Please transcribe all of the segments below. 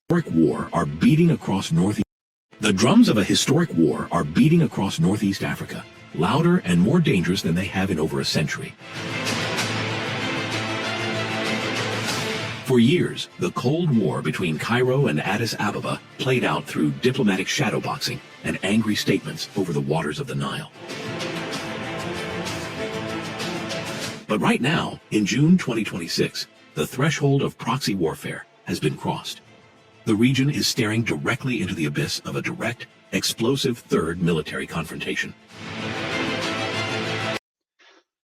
historic war are beating across North The drums of a historic war are beating across Northeast Africa, louder and more dangerous than they have in over a century. For years, the Cold War between Cairo and Addis Ababa played out through diplomatic shadowboxing and angry statements over the waters of the Nile. But right now, in June twenty twenty-six, the threshold of proxy warfare has been crossed. The region is staring directly into the abyss of a direct, explosive third military confrontation.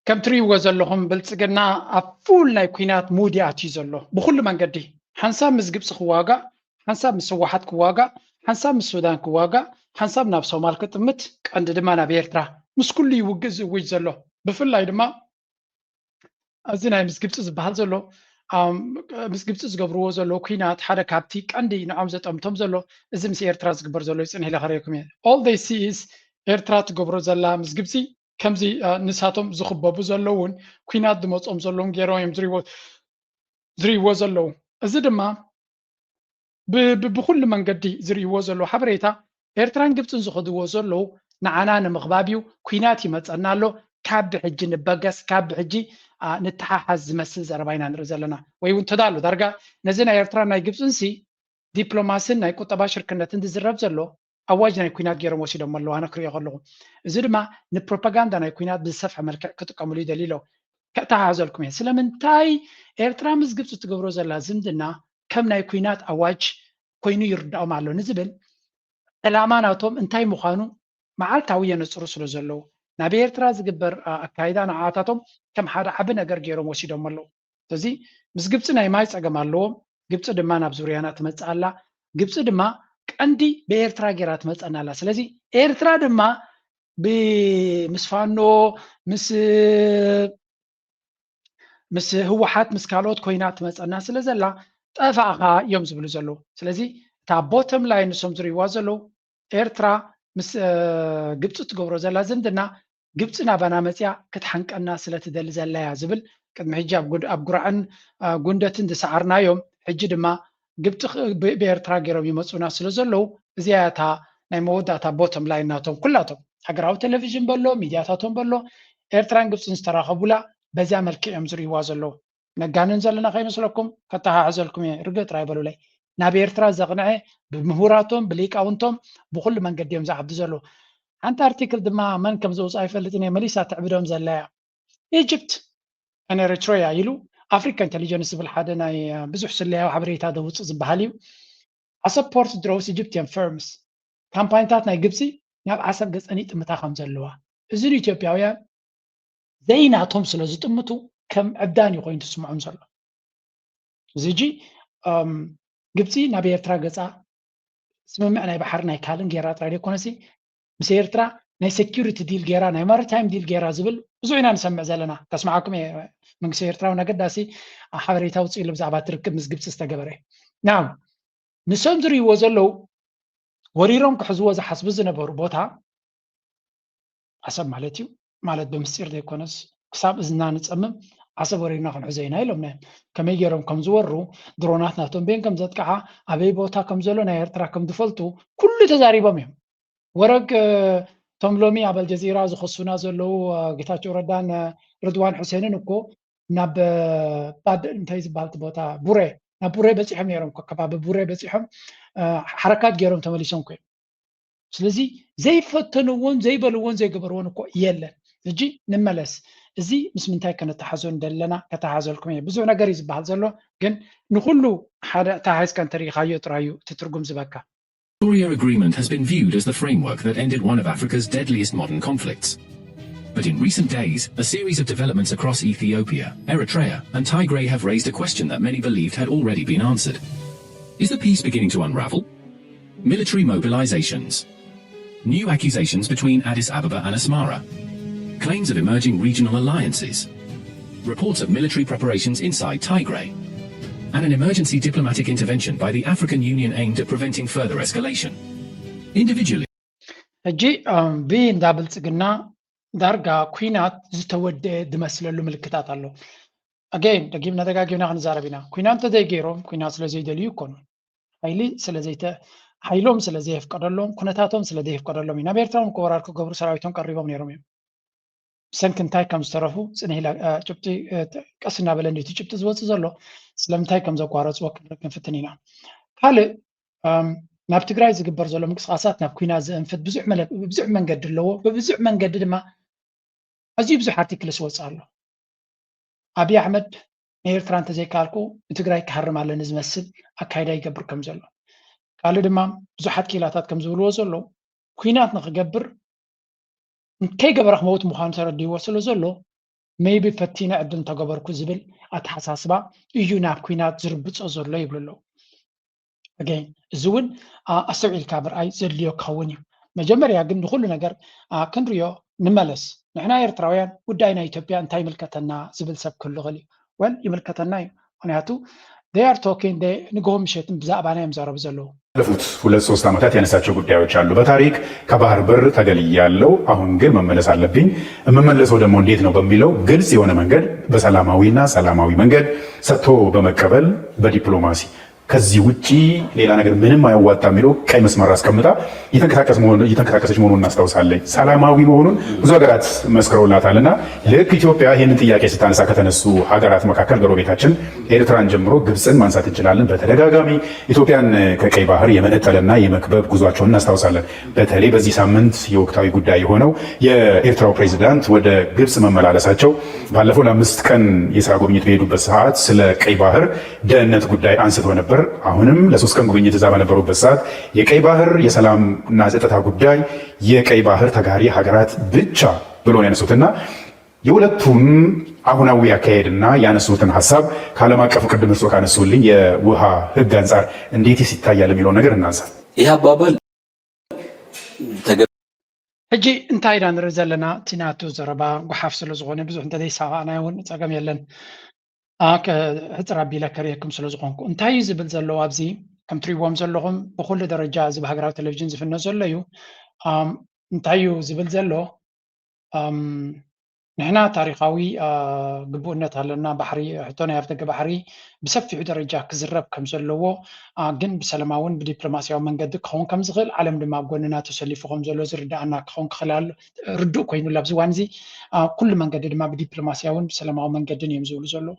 ከም ትርእይዎ ዘለኹም ብልጽግና ኣብ ፉል ናይ ኲናት ሙድ ኣትዩ ዘሎ ብኩሉ መንገዲ። ሓንሳብ ምስ ግብፂ ክዋጋእ፣ ሓንሳብ ምስ ህወሓት ክዋጋእ፣ ሓንሳብ ምስ ሱዳን ክዋጋእ፣ ሓንሳብ ናብ ሶማል ክጥምት፣ ቀንዲ ድማ ናብ ኤርትራ ምስ ኩሉ ይውግእ ዝእውጅ ዘሎ። ብፍላይ ድማ እዚ ናይ ምስ ግብፂ ዝበሃል ዘሎ ምስ ግብፂ ዝገብርዎ ዘሎ ኲናት ሓደ ካብቲ ቀንዲ ንዖም ዘጠምቶም ዘሎ እዚ ምስ ኤርትራ ዝግበር ዘሎ ይፅንሕ ኢለ ከረየኩም እየ። All they see is ኤርትራ ትገብሮ ዘላ ምስ ግብፂ ከምዚ ንሳቶም ዝኽበቡ ዘለውን ኲናት ዝመፅኦም ዘለውን ገይሮም እዮም ዝርእይዎ ዘለዉ። እዚ ድማ ብኩሉ መንገዲ ዝርእይዎ ዘለዉ ሓበሬታ ኤርትራን ግብፅን ዝኸድዎ ዘለዉ ንዓና ንምኽባብ እዩ። ኲናት ይመፀና ኣሎ፣ ካብ ብሕጂ ንበገስ፣ ካብ ብሕጂ ንተሓሓዝ ዝመስል ዘረባ ኢና ንርኢ ዘለና። ወይ እውን ተዳሉ ዳርጋ ነዚ ናይ ኤርትራ ናይ ግብፅንሲ ዲፕሎማስን ናይ ቁጠባ ሽርክነትን ዝዝረብ ዘሎ ኣዋጅ ናይ ኲናት ገይሮም ወሲዶም ኣለዉ። ኣነ ክሪኦ ከለኹ እዚ ድማ ንፕሮፓጋንዳ ናይ ኲናት ብዝሰፍሐ መልክዕ ክጥቀምሉ ይደልዩ ኣለዉ። ከተሓሕዘልኩም እየ። ስለምንታይ ኤርትራ ምስ ግብፂ ትገብሮ ዘላ ዝምድና ከም ናይ ኲናት ኣዋጅ ኮይኑ ይርዳኦም ኣሎ ንዝብል ዕላማ ናቶም እንታይ ምዃኑ መዓልታዊ የነፅሩ ስለ ዘለዉ ናብ ኤርትራ ዝግበር ኣካይዳ ንዓታቶም ከም ሓደ ዓቢ ነገር ገይሮም ወሲዶም ኣለዉ። ስለዚ ምስ ግብፂ ናይ ማይ ፀገም ኣለዎም። ግብፂ ድማ ናብ ዙርያና ትመፅእ ኣላ። ግብፂ ድማ ቀንዲ ብኤርትራ ገይራ ትመፀና ኣላ። ስለዚ ኤርትራ ድማ ምስ ፋኖ ምስ ምስ ህወሓት ምስ ካልኦት ኮይና ትመፀና ስለ ዘላ ጠፋእኻ እዮም ዝብሉ ዘለዉ። ስለዚ እታ ቦተም ላይን ንሶም ዝርእይዋ ዘለዉ ኤርትራ ምስ ግብፂ ትገብሮ ዘላ ዝምድና ግብፂ ናባና መፅያ ክትሓንቀና ስለ ትደሊ ዘላ እያ ዝብል ቅድሚ ሕጂ ኣብ ጉራዕን ጉንደትን ዝሰዓርናዮም ሕጂ ድማ ግብፂ ብኤርትራ ገይሮም ይመፁና ስለ ዘለዉ እዚኣ እታ ናይ መወዳእታ ቦተም ላይን ናቶም ኩላቶም ሃገራዊ ቴሌቪዥን በሎ ሚድያታቶም በሎ ኤርትራን ግብፅን ዝተራኸቡላ በዚያ መልክዕ እዮም ዝርእይዋ ዘለዉ። ነጋንን ዘለና ከይመስለኩም ከተሓሕዘልኩም እየ። ርግእ ጥራይ በሉለይ። ናብ ኤርትራ ዘቕንዐ ብምሁራቶም ብሊቃውንቶም ብኩሉ መንገዲ እዮም ዝዓብዱ ዘለዉ። ሓንቲ ኣርቲክል ድማ መን ከም ዘውፅኣ ኣይፈልጥን እየ መሊሳ ተዕብዶም ዘላ እያ። ኢጅፕት and ኤሪትሪያ ኢሉ ኣፍሪካ ኢንቴሊጀንስ ዝብል ሓደ ናይ ብዙሕ ስለያዊ ሓበሬታ ዘውፅእ ዝበሃል እዩ። ዓሰብ port draws Egyptian firms ካምፓኒታት ናይ ግብፂ ናብ ዓሰብ ገፀን ይጥምታ ከም ዘለዋ እዚ ንኢትዮጵያውያን ዘይናቶም ስለ ዝጥምቱ ከም ዕብዳን እዩ ኮይኑ ዝስምዖም ዘሎ። እዚ ሕጂ ግብፂ ናብ ኤርትራ ገፃ ስምምዕ ናይ ባሕሪ ናይ ካልእን ጌራ ጥራይ ዘይኮነሲ ምስ ኤርትራ ናይ ሴኪሪቲ ዲል ጌራ ናይ ማሪታይም ዲል ጌራ ዝብል ብዙሕ ኢና ንሰምዕ ዘለና። ከስምዓኩም እየ መንግስቲ ኤርትራ እውን ኣገዳሲ ሓበሬታ ውፅእ ኢሉ ብዛዕባ እቲ ርክብ ምስ ግብፂ ዝተገበረ። ናው ንሶም ዝርእይዎ ዘለዉ ወሪሮም ክሕዝዎ ዝሓስቡ ዝነበሩ ቦታ ዓሰብ ማለት እዩ ማለት ብምስጢር ዘይኮነስ ክሳብ እዝና ንፀምም ዓሰብ ወሪርና ክንሕዞ ኢና ኢሎምና እዮም። ከመይ ገይሮም ከም ዝወሩ ድሮናት ናቶም በየን ከም ዘጥቅዓ ኣበይ ቦታ ከም ዘሎ ናይ ኤርትራ ከም ዝፈልጡ ኩሉ ተዛሪቦም እዮም። ወረግ እቶም ሎሚ ኣብ ኣልጀዚራ ዝኸሱና ዘለዉ ጌታቸው ረዳን ርድዋን ሕሴንን እኮ ናብ ባድ እንታይ ዝበሃል እቲ ቦታ ቡሬ ናብ ቡሬ በፂሖም ነይሮም እኮ ከባቢ ቡሬ በፂሖም ሓረካት ገይሮም ተመሊሶም እኮ እዮም። ስለዚ ዘይፈተንዎን ዘይበልዎን ዘይገበርዎን እኮ የለን። ሕጂ ንመለስ። እዚ ምስ ምንታይ ከነተሓዞ እንደለና ከተሓዘልኩም እየ። ብዙሕ ነገር እዩ ዝበሃል ዘሎ፣ ግን ንኩሉ ሓደ ተሓሒዝካ እንተሪኢኻዮ ጥራይ እዩ እቲ ትርጉም ዝበካ። Pretoria Agreement has been viewed as the framework that ended one of Africa's deadliest modern conflicts. But in recent days, a series of developments across Ethiopia, Eritrea, and Tigray have raised a question that many believed had already been answered. Is the peace beginning to unravel? Military mobilizations. New accusations between Addis Ababa and Asmara. Claims of emerging regional alliances. Reports of military preparations inside Tigray. And an emergency diplomatic intervention by the African Union aimed at preventing further escalation. Individually. ሕጂ ብእንዳ ብልፅግና ዳርጋ ኩናት ዝተወደአ ዝመስለሉ ምልክታት ኣሎ። ኣገይን ደጊምና ደጋጊምና ክንዛረብ ኢና። ኩናት እንተዘይገይሮም ኩናት ስለዘይደልዩ ይኮኑን። ሓይሊ ስለ ዘይተ ሓይሎም ስለ ዘየፍቀደሎም፣ ኩነታቶም ስለ ዘየፍቀደሎም እዩ። ናብ ኤርትራ እውን ክወራር ክገብሩ ሰራዊቶም ቀሪቦም ነይሮም እዮም። ብሰንኪ እንታይ ከም ዝተረፉ ጽንሕ ኢላ ጭብጢ ቀስ እናበለ እንዲቲ ጭብጢ ዝወፅእ ዘሎ ስለምንታይ ከም ዘቋረፅዎ ክንርኢ ክንፍትን ኢና። ካልእ ናብ ትግራይ ዝግበር ዘሎ ምንቅስቃሳት ናብ ኩናት ዘእንፍት ብዙሕ መንገዲ ኣለዎ። ብብዙሕ መንገዲ ድማ ኣዝዩ ብዙሕ ኣርቲክልስ ይወፅእ ኣሎ። ኣብይ ኣሕመድ ንኤርትራ እንተዘይከኣልኩ ንትግራይ ክሃርም ኣለኒ ዝመስል ኣካይዳ ይገብር ከም ዘሎ፣ ካልእ ድማ ብዙሓት ክኢላታት ከም ዝብልዎ ዘለዉ ኩናት ንክገብር ከይገበረ ክመውት ምዃኑ ተረዲእዎ ስለ ዘሎ maybe ፈቲነ ዕድል እንተገበርኩ ዝብል ኣተሓሳስባ እዩ ናብ ኩናት ዝርብጾ ዘሎ ይብሉ ኣለዉ። ኣገይን እዚ እውን ኣስተውዒልካ ምርኣይ ዘድልዮ ክኸውን እዩ። መጀመርያ ግን ንኩሉ ነገር ክንሪኦ ንመለስ። ንሕና ኤርትራውያን ጉዳይ ናይ ኢትዮጵያ እንታይ ይምልከተና ዝብል ሰብ ክህሉ ይኽእል እዩ። ወል ይምልከተና እዩ። ምክንያቱ they are talking ንግሆ ምሸትን ብዛዕባና እዮም ዘረቡ ዘለዉ። ባለፉት ሁለት ሶስት ዓመታት ያነሳቸው ጉዳዮች አሉ። በታሪክ ከባህር በር ተገልያለው፣ አሁን ግን መመለስ አለብኝ። የምመለሰው ደግሞ እንዴት ነው በሚለው ግልጽ የሆነ መንገድ በሰላማዊና ሰላማዊ መንገድ ሰጥቶ በመቀበል በዲፕሎማሲ ከዚህ ውጪ ሌላ ነገር ምንም አያዋጣ የሚለው ቀይ መስመር አስቀምጣ እየተንቀሳቀሰች መሆኑን እናስታውሳለን። ሰላማዊ መሆኑን ብዙ ሀገራት መስክረውላታል። እና ልክ ኢትዮጵያ ይህንን ጥያቄ ስታነሳ ከተነሱ ሀገራት መካከል ጎረቤታችን ኤርትራን ጀምሮ ግብፅን ማንሳት እንችላለን። በተደጋጋሚ ኢትዮጵያን ከቀይ ባህር የመነጠልና የመክበብ ጉዟቸውን እናስታውሳለን። በተለይ በዚህ ሳምንት የወቅታዊ ጉዳይ የሆነው የኤርትራው ፕሬዚዳንት ወደ ግብፅ መመላለሳቸው ባለፈው ለአምስት ቀን የስራ ጉብኝት በሄዱበት ሰዓት ስለ ቀይ ባህር ደህንነት ጉዳይ አንስቶ ነበር። አሁንም ለሶስት ቀን ጉብኝት እዛ በነበሩበት ሰዓት የቀይ ባህር የሰላምና ጸጥታ ጉዳይ የቀይ ባህር ተጋሪ ሀገራት ብቻ ብሎ ነው ያነሱትና የሁለቱን አሁናዊ አካሄድና ያነሱትን ሀሳብ ከዓለም አቀፉ ቅድም እርሶ ካነሱልኝ የውሃ ህግ አንጻር እንዴትስ ይታያል የሚለውን ነገር እናንሳ። ይህ አባባል ሕጂ እንታይ ኢና ንርኢ ዘለና? እቲ ናቱ ዘረባ ጓሓፍ ስለ ዝኾነ ብዙሕ እንተዘይሳቐዕናዮ እውን ጸገም የለን። ሕጽር ኣቢለ ከርእየኩም ስለ ዝኾንኩ እንታይ እዩ ዝብል ዘሎ ኣብዚ ከም ትሪእዎም ዘለኹም ብኩሉ ደረጃ እዚ ብሃገራዊ ቴሌቪዥን ዝፍነ ዘሎ እዩ። እንታይ እዩ ዝብል ዘሎ? ንሕና ታሪኻዊ ግቡእነት ኣለና። ባሕሪ ሕቶ ናይ ኣፍደገ ባሕሪ ብሰፊሑ ደረጃ ክዝረብ ከም ዘለዎ ግን ብሰላማውን ብዲፕሎማስያዊ መንገዲ ክኸውን ከም ዝኽእል ዓለም ድማ ኣብ ጎንና ተሰሊፉ ከም ዘሎ ዝርዳኣና ክኸውን ክኽእል ኣሎ። ርዱእ ኮይኑላ ኣብዚ እዋን እዚ ኩሉ መንገዲ ድማ ብዲፕሎማስያውን ብሰላማዊ መንገድን እዮም ዝብሉ ዘለዉ።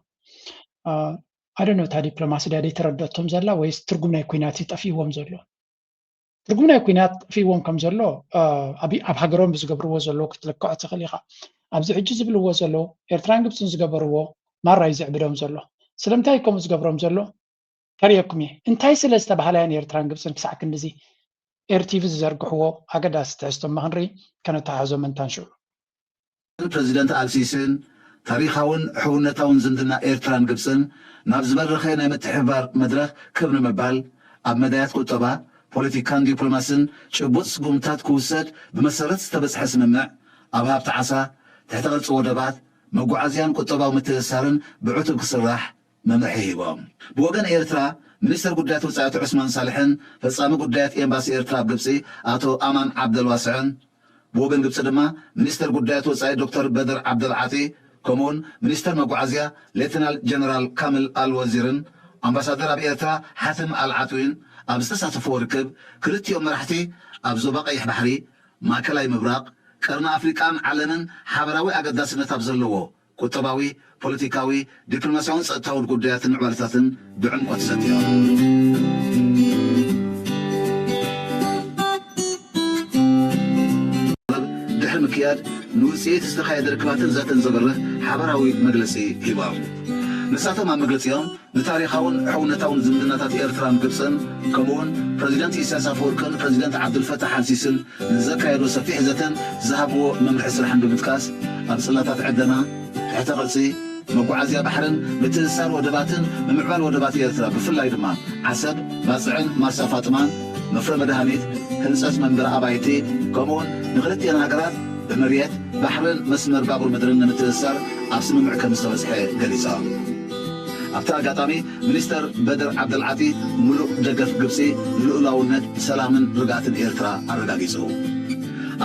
ኣደኖ እታ ዲፕሎማሲ ዳ ዘይተረደቶም ዘላ ወይስ ትርጉም ናይ ኩናት እዩ ጠፊእዎም ዘሎ? ትርጉም ናይ ኩናት ጠፊእዎም ከም ዘሎ ኣብ ሃገሮም ብዝገብርዎ ዘለዉ ክትልክዖ ትኽእል ኢኻ። ኣብዚ ሕጂ ዝብልዎ ዘለዉ ኤርትራን ግብፅን ዝገበርዎ ማራ እዩ ዘዕብዶም ዘሎ። ስለምንታይ ከምኡ ዝገብሮም ዘሎ ከርእየኩም እየ። እንታይ ስለ ዝተባህላ እየን ኤርትራን ግብፅን ክሳዕ ክንድዚ ኤርቲቪ ዝዘርግሕዎ ኣገዳሲ ትሕዝቶ እማ ክንርኢ ከነተሓሕዞ ምእንታን ሽዑ። ፕረዚደንት ኣልሲስን ታሪኻውን ሕውነታውን ዝምድና ኤርትራን ግብጽን ናብ ዝበረኸ ናይ ምትሕብባር መድረኽ ክብ ንምባል ኣብ መዳያት ቁጠባ፣ ፖለቲካን ዲፕሎማስን ጭቡጥ ስጉምታት ክውሰድ ብመሰረት ዝተበጽሐ ስምምዕ ኣብ ሃብቲ ዓሳ፣ ትሕተ ቅርጺ ወደባት፣ መጓዓዝያን ቁጠባዊ ምትእስሳርን ብዕቱብ ክስራሕ መምርሒ ሂቦም። ብወገን ኤርትራ ሚኒስተር ጉዳያት ወጻኢ ኣቶ ዑስማን ሳልሕን ፈጻሚ ጉዳያት ኤምባሲ ኤርትራ ኣብ ግብጺ ኣቶ ኣማን ዓብደልዋስዕን ብወገን ግብጺ ድማ ሚኒስተር ጉዳያት ወጻኢ ዶክተር በድር ዓብደልዓጢ ከምኡውን ሚኒስተር መጓዓዝያ ሌተናል ጀነራል ካምል ኣል ወዚርን ኣምባሳደር ኣብ ኤርትራ ሓትም ኣል ዓጥዊን ኣብ ዝተሳተፍዎ ርክብ ክልቲኦም መራሕቲ ኣብ ዞባ ቀይሕ ባሕሪ፣ ማእከላይ ምብራቕ፣ ቀርኒ ኣፍሪቃን ዓለምን ሓበራዊ ኣገዳስነት ኣብ ዘለዎ ቁጠባዊ፣ ፖለቲካዊ፣ ዲፕሎማስያውን ጸጥታውን ጉዳያትን ምዕባለታትን ብዕምቆት ዘትዮም። ድሕሪ ምክያድ ንውጽኢት ዝተኻየደ ርክባትን ዘተን ዘብርህ ሓበራዊ መግለጺ ሂቦም። ንሳቶም ኣብ መግለጺኦም ንታሪኻውን ሕውነታውን ዝምድናታት ኤርትራን ግብጽን ከምኡውን ፕረዚደንት ኢሳያስ ኣፈወርቅን ፕረዚደንት ዓብዱልፈታሕ ኣልሲስን ንዘካየዶ ሰፊሕ ዘተን ዝሃብዎ መምርሒ ስራሕን ብምጥቃስ ኣብ ጽላታት ዕደና፣ ትሕተ ቅርጺ፣ መጓዓዝያ ባሕርን ምትእስሳር ወደባትን ምምዕባል ወደባት ኤርትራ ብፍላይ ድማ ዓሰብ፣ ባጽዕን ማርሳ ፋጥማን፣ መፍረ መድሃኒት፣ ህንጸት መንበሪ ኣባይቲ ከምኡውን ንክልቲኤን ሃገራት ብመሬት፣ ባሕርን መስመር ባቡር ምድርን ንምትእስሳር ኣብ ስምምዕ ከም ዝተበጽሐ ገሊጾም። ኣብቲ ኣጋጣሚ ሚኒስተር በድር ዓብደልዓጢ ምሉእ ደገፍ ግብጺ ንልኡላውነት፣ ሰላምን ርግኣትን ኤርትራ ኣረጋጊጹ።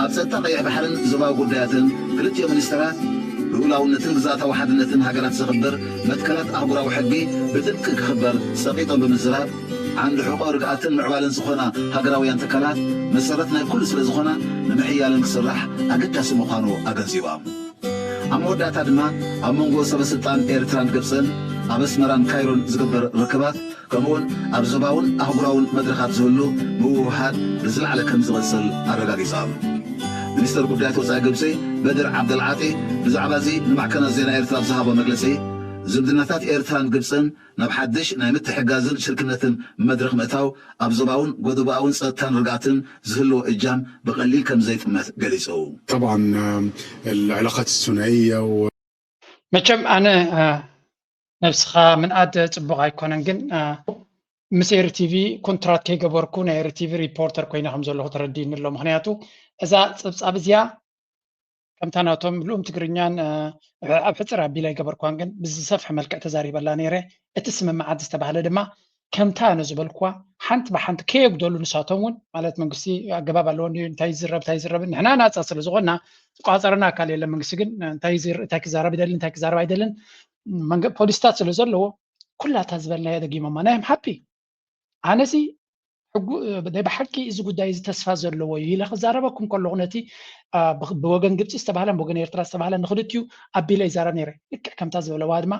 ኣብ ጸጥታ ቀይሕ ባሕርን ዞባዊ ጉዳያትን ክልቲኦም ሚኒስተራት ልኡላውነትን ግዝኣታዊ ሓድነትን ሃገራት ዘኽብር መትከላት ኣህጉራዊ ሕጊ ብጥብቂ ክኽበር ጸቒጦም ብምዝራብ ዓንዲ ሕቆ ርግኣትን ምዕባለን ዝኾና ሃገራውያን ትካላት መሰረት ናይ ኩሉ ስለ ዝኾና ንምሕያለን ክስራሕ ኣገዳሲ ምዃኑ ኣገንዚቦም። ኣብ መወዳእታ ድማ ኣብ መንጎ ሰበ ስልጣን ኤርትራን ግብጽን ኣብ ኣስመራን ካይሮን ዝግበር ርክባት ከምኡውን ኣብ ዞባውን ኣህጉራውን መድረኻት ዝህሉ ምውህሃድ ብዝለዓለ ከም ዝቕጽል ኣረጋጊጾም። ሚኒስተር ጉዳያት ወጻኢ ግብጺ በድር ዓብደልዓጢ ብዛዕባ እዚ ንማዕከናት ዜና ኤርትራ ኣብ ዝሃቦ መግለጺ ዝምድናታት ኤርትራን ግብጽን ናብ ሓድሽ ናይ ምትሕጋዝን ሽርክነትን መድረኽ ምእታው ኣብ ዞባውን ጎደቦኣውን ጸጥታን ርግኣትን ዝህልዎ እጃም ብቐሊል ከም ዘይጥመት ገሊጹ። طبعا العلاقات الثنائية و መቸም ኣነ ነብስኻ ምንኣድ ፅቡቕ ኣይኮነን፣ ግን ምስ ኤሪ ቲቪ ኮንትራት ከይገበርኩ ናይ ኤሪ ቲቪ ሪፖርተር ኮይነ ከም ዘለኹ ተረዲእኒ ኣሎ። ምክንያቱ እዛ ፀብፃብ እዚኣ ከምታ ናቶም ልኡም ትግርኛን ኣብ ሕፅር ኣቢላ ኣይገበርኳን፣ ግን ብዝሰፍሐ መልክዕ ተዛሪበላ ነይረ። እቲ ስምምዓት ዝተባህለ ድማ ከምታ ኣነ ዝበልኩዋ ሓንቲ ብሓንቲ ከየጉደሉ ንሳቶም እውን ማለት መንግስቲ ኣገባብ ኣለዎ እንድዩ እንታይ ይዝረብ እንታይ ይዝረብ ንሕና ናፃ ስለ ዝኾንና ዝቋፀረና ኣካል የለን። መንግስቲ ግን እንታይ ይዝር እንታይ ክዛረብ ይደልን እንታይ ክዛረብ ኣይደልን መንገ ፖሊስታት ስለ ዘለዎ ኩላታ ዝበልናዮ ደጊሞማ ናይ ሓፒ ኣነሲ ሕጉ ናይ ብሓቂ እዚ ጉዳይ እዚ ተስፋ ዘለዎ እዩ ኢለ ክዛረበኩም ከለኹ ነቲ ብወገን ግብፂ ዝተባህለን ብወገን ኤርትራ ዝተባህለን ንክልቲኡ ኣቢለ ይዛረብ ነይረ። ልክዕ ከምታ ዝበለዋ ድማ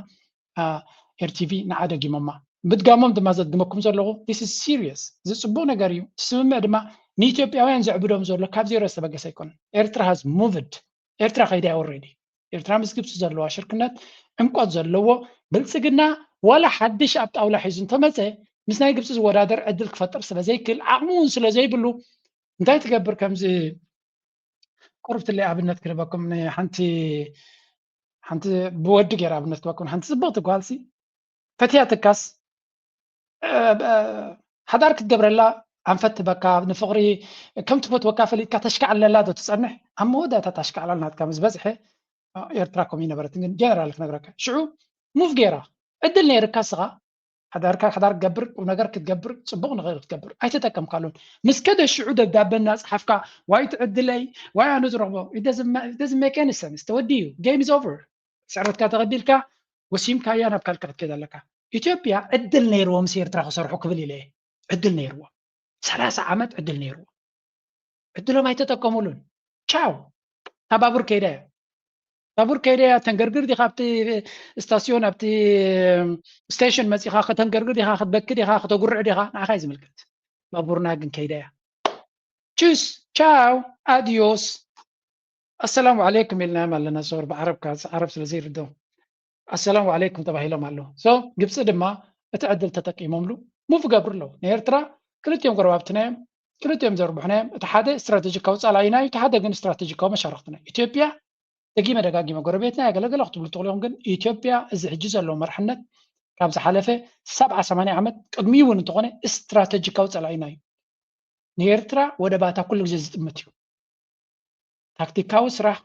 ኤርቲቪ ንዓ ደጊሞማ ምድጋሞም ድማ ዘድግመኩም ዘለኹ this is serious እዚ ፅቡቅ ነገር እዩ። እቲ ስምምዕ ድማ ንኢትዮጵያውያን ዘዕብዶም ዘሎ ካብ ዜሮ ዝተበገሰ ኣይኮነን። ኤርትራ has moved ኤርትራ ከይዳ እያ already። ኤርትራ ምስ ግብፂ ዘለዋ ሽርክነት ዕምቆት ዘለዎ ብልፅግና ዋላ ሓድሽ ኣብ ጣውላ ሒዙ እንተመፀ ምስ ናይ ግብፂ ዝወዳደር ዕድል ክፈጥር ስለዘይክእል ዓቕሚ እውን ስለዘይብሉ እንታይ ትገብር ከምዚ ቁርብትለይ ኣብነት ክህበኩም ሓንቲ ሓንቲ ብወዲ ገይራ ኣብነት ክህበኩም ሓንቲ ፅብቕቲ ጓልሲ ፈትያትካስ ሓዳር ክትገብረላ ኣንፈት ትበካ ንፍቕሪ ከም ትፈትወካ ፈሊጥካ ተሽካዕለላ ዶ ትፀንሕ ኣብ መወዳእታ ታሽካዕላል ናትካ ምስ በዝሐ ኤርትራ ከምኡ ይነበረትን ግን ጀነራል ክነግረካ ሽዑ ሙቭ ገይራ ዕድል ነይርካ ስኻ ሓዳርካ ሓዳር ክትገብር ቁም ነገር ክትገብር ፅቡቕ ነገር ክትገብር ኣይተጠቀምካሉን ምስ ከደ ሽዑ ደብዳበ እናፅሓፍካ ዋይ ትዕድለይ ዋይ ኣነ ዝረኽቦ doesn't make any sense ተወዲኡ game is over ስዕረትካ ተቐቢልካ ወሲምካያ ናብ ካልካ ክትከይድ ኣለካ ኢትዮጵያ ዕድል ነይርዎ ምስ ኤርትራ ክሰርሑ ክብል ኢለ ዕድል ነይርዎ ሰላሳ ዓመት ዕድል ነይርዎ ዕድሎም ኣይተጠቀሙሉን ቻው ታባቡር ከይዳ እያ ባቡር ከይደ እያ ተንገርግር ዲኻ ኣብቲ ስታስዮን ኣብቲ ስቴሽን መፂኻ ከተንገርግር ዲኻ ክትበኪ ዲኻ ከተጉርዕ ዲኻ ንዓኻ እዩ ዝምልከት ባቡርና ግን ከይደ እያ ቹስ ቻው ኣዲዮስ ኣሰላሙ ዓለይኩም ኢልናዮም ኣለና ሶር ብዓረብ ዓረብ ስለ ዘይርደው ኣሰላሙ ዓለይኩም ተባሂሎም ኣለዉ ሶ ግብፂ ድማ እቲ ዕድል ተጠቂሞምሉ ሙቭ ገብሩ ኣለዉ ንኤርትራ ክልቲኦም ጎረባብትና እዮም ክልቲኦም ዘርብሑና እዮም እቲ ሓደ ስትራቴጂካዊ ፀላኢና እዩ እቲ ሓደ ግን ስትራቴጂካዊ መሻርክትና እዩ ኢትዮጵያ ደጊመ ደጋጊመ ጎረቤትና ያገለገለ ክትብሉ ትኽእሉ ኢኹም ግን ኢትዮጵያ እዚ ሕጂ ዘለዎ መርሕነት ካብ ዝሓለፈ ሰብዓ ሰማንያ ዓመት ቅድሚኡ እውን እንተኾነ ስትራቴጂካዊ ፀላኢና እዩ ንኤርትራ ወደባታ ኩሉ ግዜ ዝጥምት እዩ ታክቲካዊ ስራሕ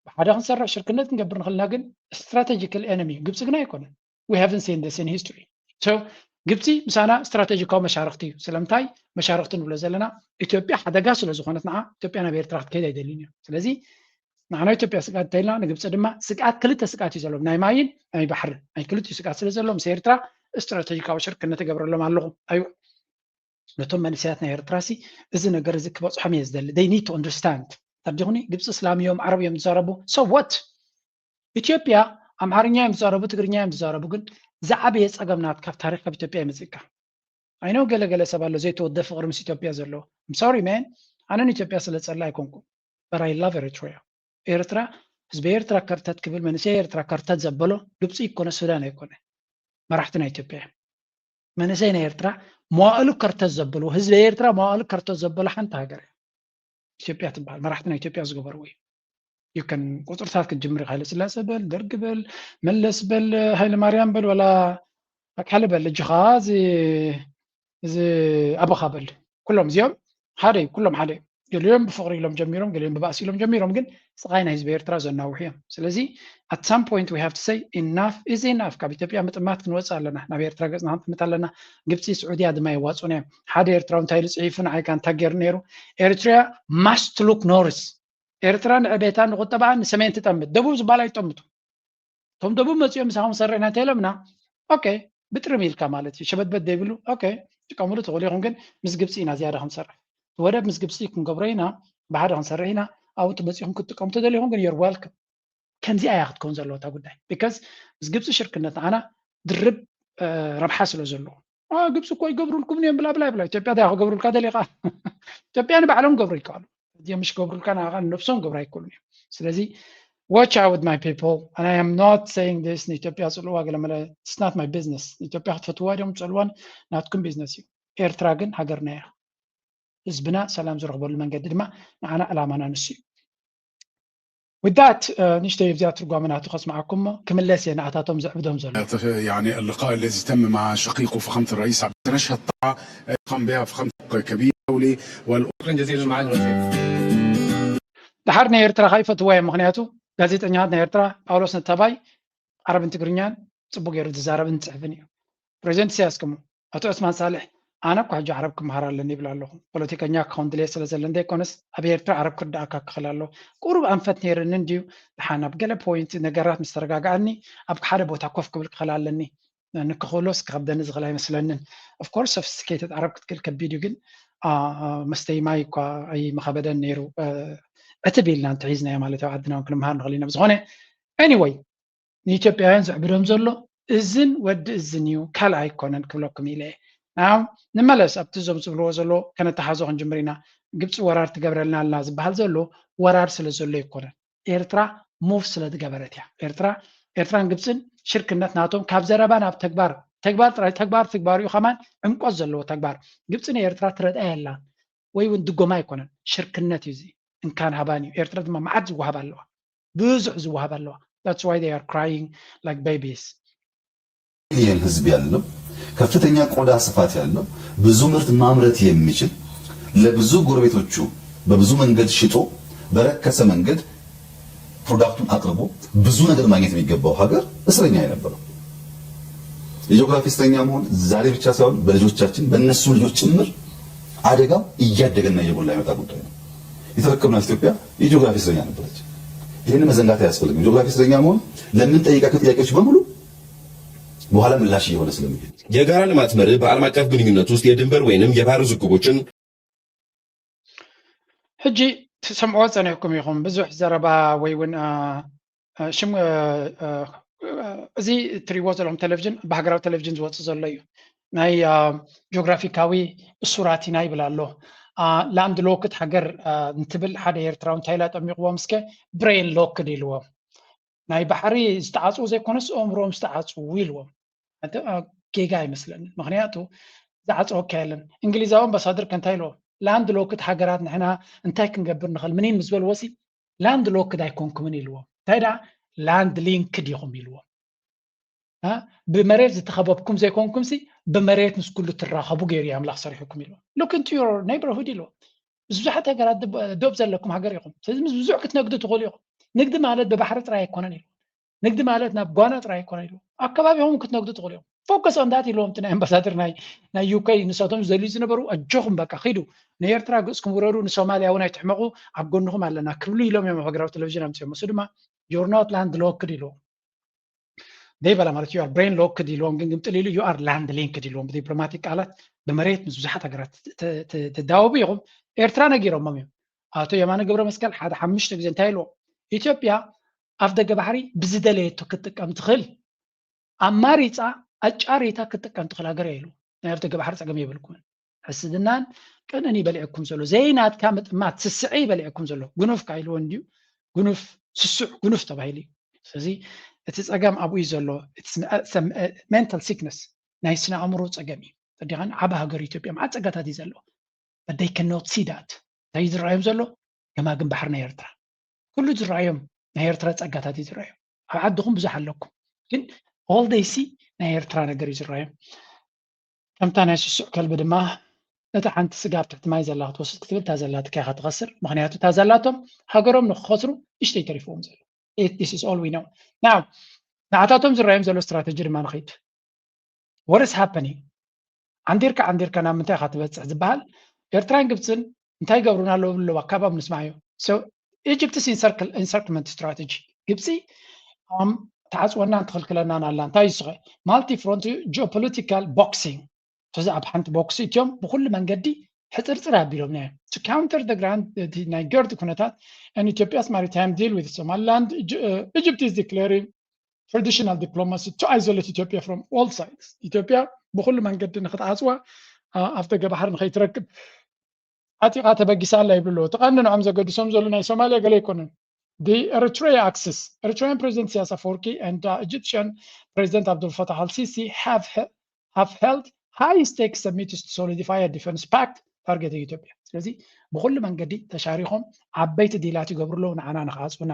ብሓደ ክንሰርሕ ሽርክነት ክንገብር ንኽልና ግን strategical enemy ግብፂ ግን ኣይኮነን we haven't seen this in history so ግብፂ ምሳና ስትራቴጂካዊ መሻርክቲ እዩ ስለምንታይ መሻርክቲ ንብሎ ዘለና ኢትዮጵያ ሓደጋ ስለ ዝኾነት ንዓ ኢትዮጵያ ናብ ኤርትራ ክትከይድ ኣይደልን እዮም ስለዚ ንዓና ኢትዮጵያ ስግኣት እንተኢልና ንግብፂ ድማ ስግኣት ክልተ ስግኣት እዩ ዘለዎም ናይ ማይን ናይ ባሕርን ናይ ክልቲኡ ስግኣት ስለ ዘሎ ምስ ኤርትራ ስትራቴጂካዊ ሽርክነት እገብረሎም ኣለኹ ኣዩ ነቶም መንእሰያት ናይ ኤርትራ ሲ እዚ ነገር እዚ ክበፅሖም እየ ዝደሊ they need to understand ተርዲኹኒ ግብፂ እስላም እዮም ዓረብ እዮም ዝዛረቡ so what ኢትዮጵያ ኣምሓርኛ እዮም ዝዛረቡ ትግርኛ እዮም ዝዛረቡ ግን ዝዓበየ ፀገም ናት ካብ ታሪክ ካብ ኢትዮጵያ ይመፅእካ ኣይነው ገለገለ ሰብ ኣሎ ዘይተወደ ፍቅሪ ምስ ኢትዮጵያ ዘለዎ I'm sorry man ኣነ ንኢትዮጵያ ስለ ፀላ ኣይኮንኩም but I love Eritrea ኤርትራ ህዝቢ ኤርትራ ከርተት ክብል መንእሰይ ኤርትራ ከርተት ዘበሎ ግብፂ ይኮነ ሱዳን ኣይኮነ መራሕቲ ናይ ኢትዮጵያ እዮም መንእሰይ ናይ ኤርትራ መዋእሉ ከርተት ዘበሉ ህዝቢ ኤርትራ መዋእሉ ከርተት ዘበሉ ሓንቲ ሃገር እያ ኢትዮጵያ ትበሃል መራሕቲ ናይ ኢትዮጵያ ዝገበርዎ እዩ you can ቁፅርታት ክትጅምር ኢኻ ሃይለስላሴ በል ደርግ በል መለስ በል ሃይለማርያም በል ወላ ኣካለ በል እጅኻ እዚ እዚ ኣበኻ በል ኩሎም እዚኦም ሓደ እዩ ኩሎም ሓደ ገሊኦም ብፍቕሪ ኢሎም ጀሚሮም ገሊኦም ብባእሲ ኢሎም ጀሚሮም ግን ስቓይ ናይ ህዝቢ ኤርትራ ዘናውሑ እዮም ስለዚ at some point we have to say enough is enough ካብ ኢትዮጵያ ምጥማት ክንወፅእ ኣለና ናብ ኤርትራ ገፅና ክንጥምት ኣለና ግብፂ ስዑድያ ድማ የዋፁን እዮም ሓደ ኤርትራዊ እንታይ ኢሉ ፅሒፉ ንዓይ ጋንታ ገይሩ ነይሩ ኤርትራ must look north ኤርትራ ንዕቤታ ንቁጠባ ንሰሜን ትጠምት ደቡብ ዝበሃል ኣይጠምቱ እቶም ደቡብ መፂኦም ምሳኹም ሰሪሕና እንተኢሎምና okay ብጥርም ኢልካ ማለት እዩ ሸበድበድ ዘይብሉ okay ትጥቀምሉ ትኽእሉ ኢኹም፣ ግን ምስ ግብፂ ኢና ዝያዳ ክንሰርሕ። ወደብ ምስ ግብፂ ክንገብሮ ኢና፣ ብሓደ ክንሰርሕ ኢና። ኣብኡ መፂኹም ክትጥቀሙ ተደሊኹም ግን you're welcome። ከምዚኣ እያ ክትከውን ዘለዋ እታ ጉዳይ። Because ምስ ግብፂ ሽርክነት ንዓና ድርብ ረብሓ ስለ ዘለዎ። ግብፂ እኮ ይገብሩልኩም እዮም ብላ ብላ ብላ። ኢትዮጵያ እንታይ ክገብሩልካ ደሊኻ? ኢትዮጵያ ንባዕሎም ክገብሩ ይከኣሉ። እዚኦም ምሽ ክገብሩልካ ንዓኻ ንነብሶም ክገብሩ ኣይክእሉን እዮም። ስለዚ watch out my people, and I am not saying this ንኢትዮጵያ ፅልዋ ገለ መለ. It's not my business። ንኢትዮጵያ ክትፈትዋ ድዮም ፅልዋን ናትኩም ቢዝነስ እዩ። ኤርትራ ግን ሃገርና እያ። ህዝብና ሰላም ዝረኽበሉ መንገዲ ድማ ንዓና ዕላማና ንሱ እዩ። With that ንሽተይ ኣብዚኣ ትርጓመ ናቱ ከስምዓኩም እሞ ክምለስ እየ ንኣታቶም ዘዕብዶም ዘሎ። يعني اللقاء الذي تم مع شقيقه فخامة الرئيس عبد الفتاح الشطة قام بها فخامة كبير دولي والأخرى جزيلا معالي الوزير. ድሓር ናይ ኤርትራ ከይፈትዋ እዮም። ምክንያቱ ጋዜጠኛታት ናይ ኤርትራ ጳውሎስ ነታባይ ዓረብን ትግርኛን ጽቡቅ ገይሩ ዝዛረብን ዝጽሕፍን እዩ። ፕሬዚደንት ኢሳያስ ከምኡ ኣቶ ዑስማን ሳልሕ ኣነ እኳ ሕጂ ዓረብ ክመሃር ኣለኒ ይብል ኣለኹ። ፖለቲከኛ ክኸውን ድሌት ስለ ዘለኒ ዘይኮነስ ኣብ ኤርትራ ዓረብ ክርድኣካ ክኽእል ኣለዎ። ቁሩብ ኣንፈት ነይርኒ እንድዩ። ደሓን ኣብ ገለ ፖይንት ነገራት ምስ ተረጋግኣኒ ኣብ ሓደ ቦታ ኮፍ ክብል ክኽእል ኣለኒ። ንክኽእሎስ ክኸብደኒ ዝኽእል ኣይመስለንን። Of course sophisticated ዓረብ ክትክእል ከቢድ እዩ፣ ግን መስተይ ማይ እኳ ኣይምኸበደን ነይሩ። ዕትብ ኢልና እንተሒዝናዮ ማለት ኣብ ዓድና እውን ክንመሃር ንኽእል ኢና። ብዝኾነ anyway ንኢትዮጵያውያን ዘዕብዶም ዘሎ እዝን ወዲ እዝን እዩ፣ ካልእ ኣይኮነን ክብለኩም ኢለ እየ። Now ንመለስ ኣብቲ እዞም ዝብልዎ ዘሎ ከነተሓዞ ክንጅምር ኢና። ግብፂ ወራር ትገብረልና ኣላ ዝበሃል ዘሎ ወራር ስለ ዘሎ ኣይኮነን፣ ኤርትራ ሙቭ ስለ ዝገበረት እያ። ኤርትራ ኤርትራን ግብፅን ሽርክነት ናቶም ካብ ዘረባ ናብ ተግባር፣ ተግባር ጥራይ ተግባር ትግባር እዩ። ከማን ዕምቆት ዘለዎ ተግባር። ግብፂ ንኤርትራ ትረድኣ የላን ወይ እውን ድጎማ ኣይኮነን፣ ሽርክነት እዩ። እዚ እንካን ሃባን እዩ። ኤርትራ ድማ መዓት ዝወሃብ ኣለዋ፣ ብዙሕ ዝወሃብ ኣለዋ። That's why they are crying like babies። ሚሊዮን ህዝብ ያለው፣ ከፍተኛ ቆዳ ስፋት ያለው፣ ብዙ ምርት ማምረት የሚችል፣ ለብዙ ጎረቤቶቹ በብዙ መንገድ ሽጦ በረከሰ መንገድ ፕሮዳክቱን አቅርቦ ብዙ ነገር ማግኘት የሚገባው ሀገር እስረኛ የነበረው። የጂኦግራፊ እስረኛ መሆን ዛሬ ብቻ ሳይሆን በልጆቻችን በእነሱ ልጆች ጭምር አደጋው እያደገና እየጎላ የመጣ ጉዳይ ነው። የተረከብናት ኢትዮጵያ የጂኦግራፊ እስረኛ ነበረች። ይህን መዘንጋት አያስፈልግም። የጂኦግራፊ እስረኛ መሆን ለምንጠይቃቸው ጥያቄዎች በሙሉ በኋላ ምላሽ እየሆነ ስለሚሄድ የጋራ ልማት መርህ በዓለም አቀፍ ግንኙነት ውስጥ የድንበር ወይንም የባህር ውዝግቦችን ሕጂ ትሰምዕዎ ጸኒሕኩም ኢኹም። ብዙሕ ዘረባ ወይ እውን ሽም እዚ እትሪእዎ ዘለኹም ቴሌቪዥን ብሃገራዊ ቴሌቪዥን ዝወፅእ ዘሎ እዩ። ናይ ጂኦግራፊካዊ እሱራት ኢና ይብል ኣሎ። ላንድ ሎክድ ሃገር እንትብል ሓደ ኤርትራዊ እንታይ ኢላ ጠሚቕዎም እስከ ብሬን ሎክድ ኢልዎም። ናይ ባሕሪ ዝተዓፅዉ ዘይኮነስ ኣእምሮም ዝተዓፅዉ ኢልዎም። ጌጋ ኣይመስለንን። ምክንያቱ ዝዓፀወካ የለን። እንግሊዛዊ ኣምባሳደር ከ እንታይ ኢልዎም? ላንድ ሎክድ ሃገራት ንሕና እንታይ ክንገብር ንኽእል ምኒን ምስ በልዎ ሲ ላንድ ሎክድ ኣይኮንኩምን ኢልዎም። እንታይ ደኣ ላንድ ሊንክድ ኢኹም ኢልዎም። ብመሬት ዝተኸበብኩም ዘይኮንኩም ሲ ብመሬት ምስ ኩሉ ትራኸቡ ገይሩ እዩ ኣምላኽ ሰሪሑኩም ኢልዎም። Look into your neighborhood ኢልዎም። ምስ ብዙሓት ሃገራት ዶብ ዘለኩም ሃገር ኢኹም። ስለዚ ምስ ብዙሕ ክትነግዱ ትኽእሉ ኢኹም። ንግዲ ማለት ብባሕሪ ጥራይ ኣይኮነን ኢልዎም። ንግዲ ማለት ናብ ጓና ጥራይ ኣይኮነን ኢልዎም። ኣብ ከባቢኹም ክትነግዱ ትኽእሉ ኢኹም። Focus on that ኢልዎም እቲ ናይ ኣምባሳደር ናይ ናይ ዩኬ ንሳቶም ዝደልዩ ዝነበሩ ኣጆኹም በቃ ኺዱ ንኤርትራ ገጽኩም ውረዱ ንሶማልያ እውን ኣይትሕመቑ ኣብ ጎንኹም ኣለና ክብሉ ኢሎም እዮም ኣብ ሃገራዊ ቴሌቪዥን ኣምጺኦም። እሱ ድማ you're not land locked ኢልዎም። ደይ በላ ማለት you are brain locked ኢልዎም ግን ግምጥል ኢሉ you are land linked ኢልዎም ብዲፕሎማቲክ ቃላት ብመሬት ምስ ብዙሓት ሃገራት ትዳወቡ ኢኹም። ኤርትራ ነጊሮሞም እዮም። ኣቶ የማነ ገብረ መስቀል ሓደ ሓሙሽተ ግዜ እንታይ ኢልዎም? ኢትዮጵያ ኣፍ ደገ ባሕሪ ብዝደለየቶ ክትጥቀም ትኽእል ኣማሪፃ ኣጫሪታ ክትጥቀም ትኽእል ሃገር እያ ኢሉ ናይ ኣፍ ደገ ባሕሪ ፀገም የብልኩምን ሕስድናን ቅንእን ይበልዐኩም ዘሎ ዘይናትካ ምጥማት ስስዐ ይበልዐኩም ዘሎ ጉኑፍ ካ ኢልዎ እንድዩ ጉኑፍ ስሱዕ ጉኑፍ ተባሂሉ እዩ ስለዚ እቲ ፀገም ኣብኡ እዩ ዘሎ mental sickness ናይ ስነ ኣእምሮ ፀገም እዩ ተዲኻን ዓብ ሃገር ኢትዮጵያ መዓት ፀጋታት እዩ ዘለዎ but they cannot see that እንታይ ዝረኣዮም ዘሎ ገማግም ባሕሪ ናይ ኤርትራ ኩሉ ዝረኣዮም ናይ ኤርትራ ፀጋታት እዩ ዝረኣዮም ኣብ ዓድኹም ብዙሕ ኣለኩም ግን all they see ናይ ኤርትራ ነገር እዩ ዝረኣዮም ከምታ ናይ ስሱዕ ከልቢ ድማ እታ ሓንቲ ስጋ ኣብ ትሕቲ ማይ ዘላ ክትወስድ ክትብል እታ ዘላትካ ኢኻ ትኸስር ምክንያቱ እታ ዘላቶም ሃገሮም ንክኸስሩ እሽተይ ተሪፍዎም ዘሎ this is all we know now ንዓታቶም ዝረኣዮም ዘሎ ስትራተጂ ድማ ንኸይድ what is happening ዓንዲርካ ዓንዲርካ ናብ ምንታይ ኢኻ ትበፅሕ ዝበሃል ኤርትራን ግብፅን እንታይ ይገብሩና ኣለዉ ኣለዉ ኣካባብ ንስማዮ Egypt's encirclement strategy ግብፂ ተዓፅወናን ትኽልክለናን ኣላ እንታይ ይስኸ multi front geopolitical boxing ስለዚ ኣብ ሓንቲ ቦክሲ እትዮም ብኩሉ መንገዲ ሕፅርፅር ኣቢሎም ናይ to counter the grand ናይ ገርድ ኩነታት and Ethiopia's maritime deal with Somaliland. Egypt is declaring traditional diplomacy to isolate Ethiopia from all sides. ኢትዮጵያ ብኩሉ መንገዲ ንክትዓፅዋ ኣብ ደገ ባሕሪ ንከይትረክብ ዓጢቓ ተበጊሳ ኣላ ይብሉ ኣለዉ። እቲ ቀንዲ ንዖም ዘገድሶም ዘሎ ናይ ሶማልያ ገለ ኣይኮነን። The Eritrea axis, Eritrean President Sias Afwerki and Egyptian President Abdel Fattah al-Sisi have have held high stakes summits to solidify a defense pact targeting Ethiopia. ስለዚ ብኩሉ መንገዲ ተሻሪኾም ዓበይቲ ዲላት ይገብሩ ኣለዉ ንዓና ንክዓፅቡና።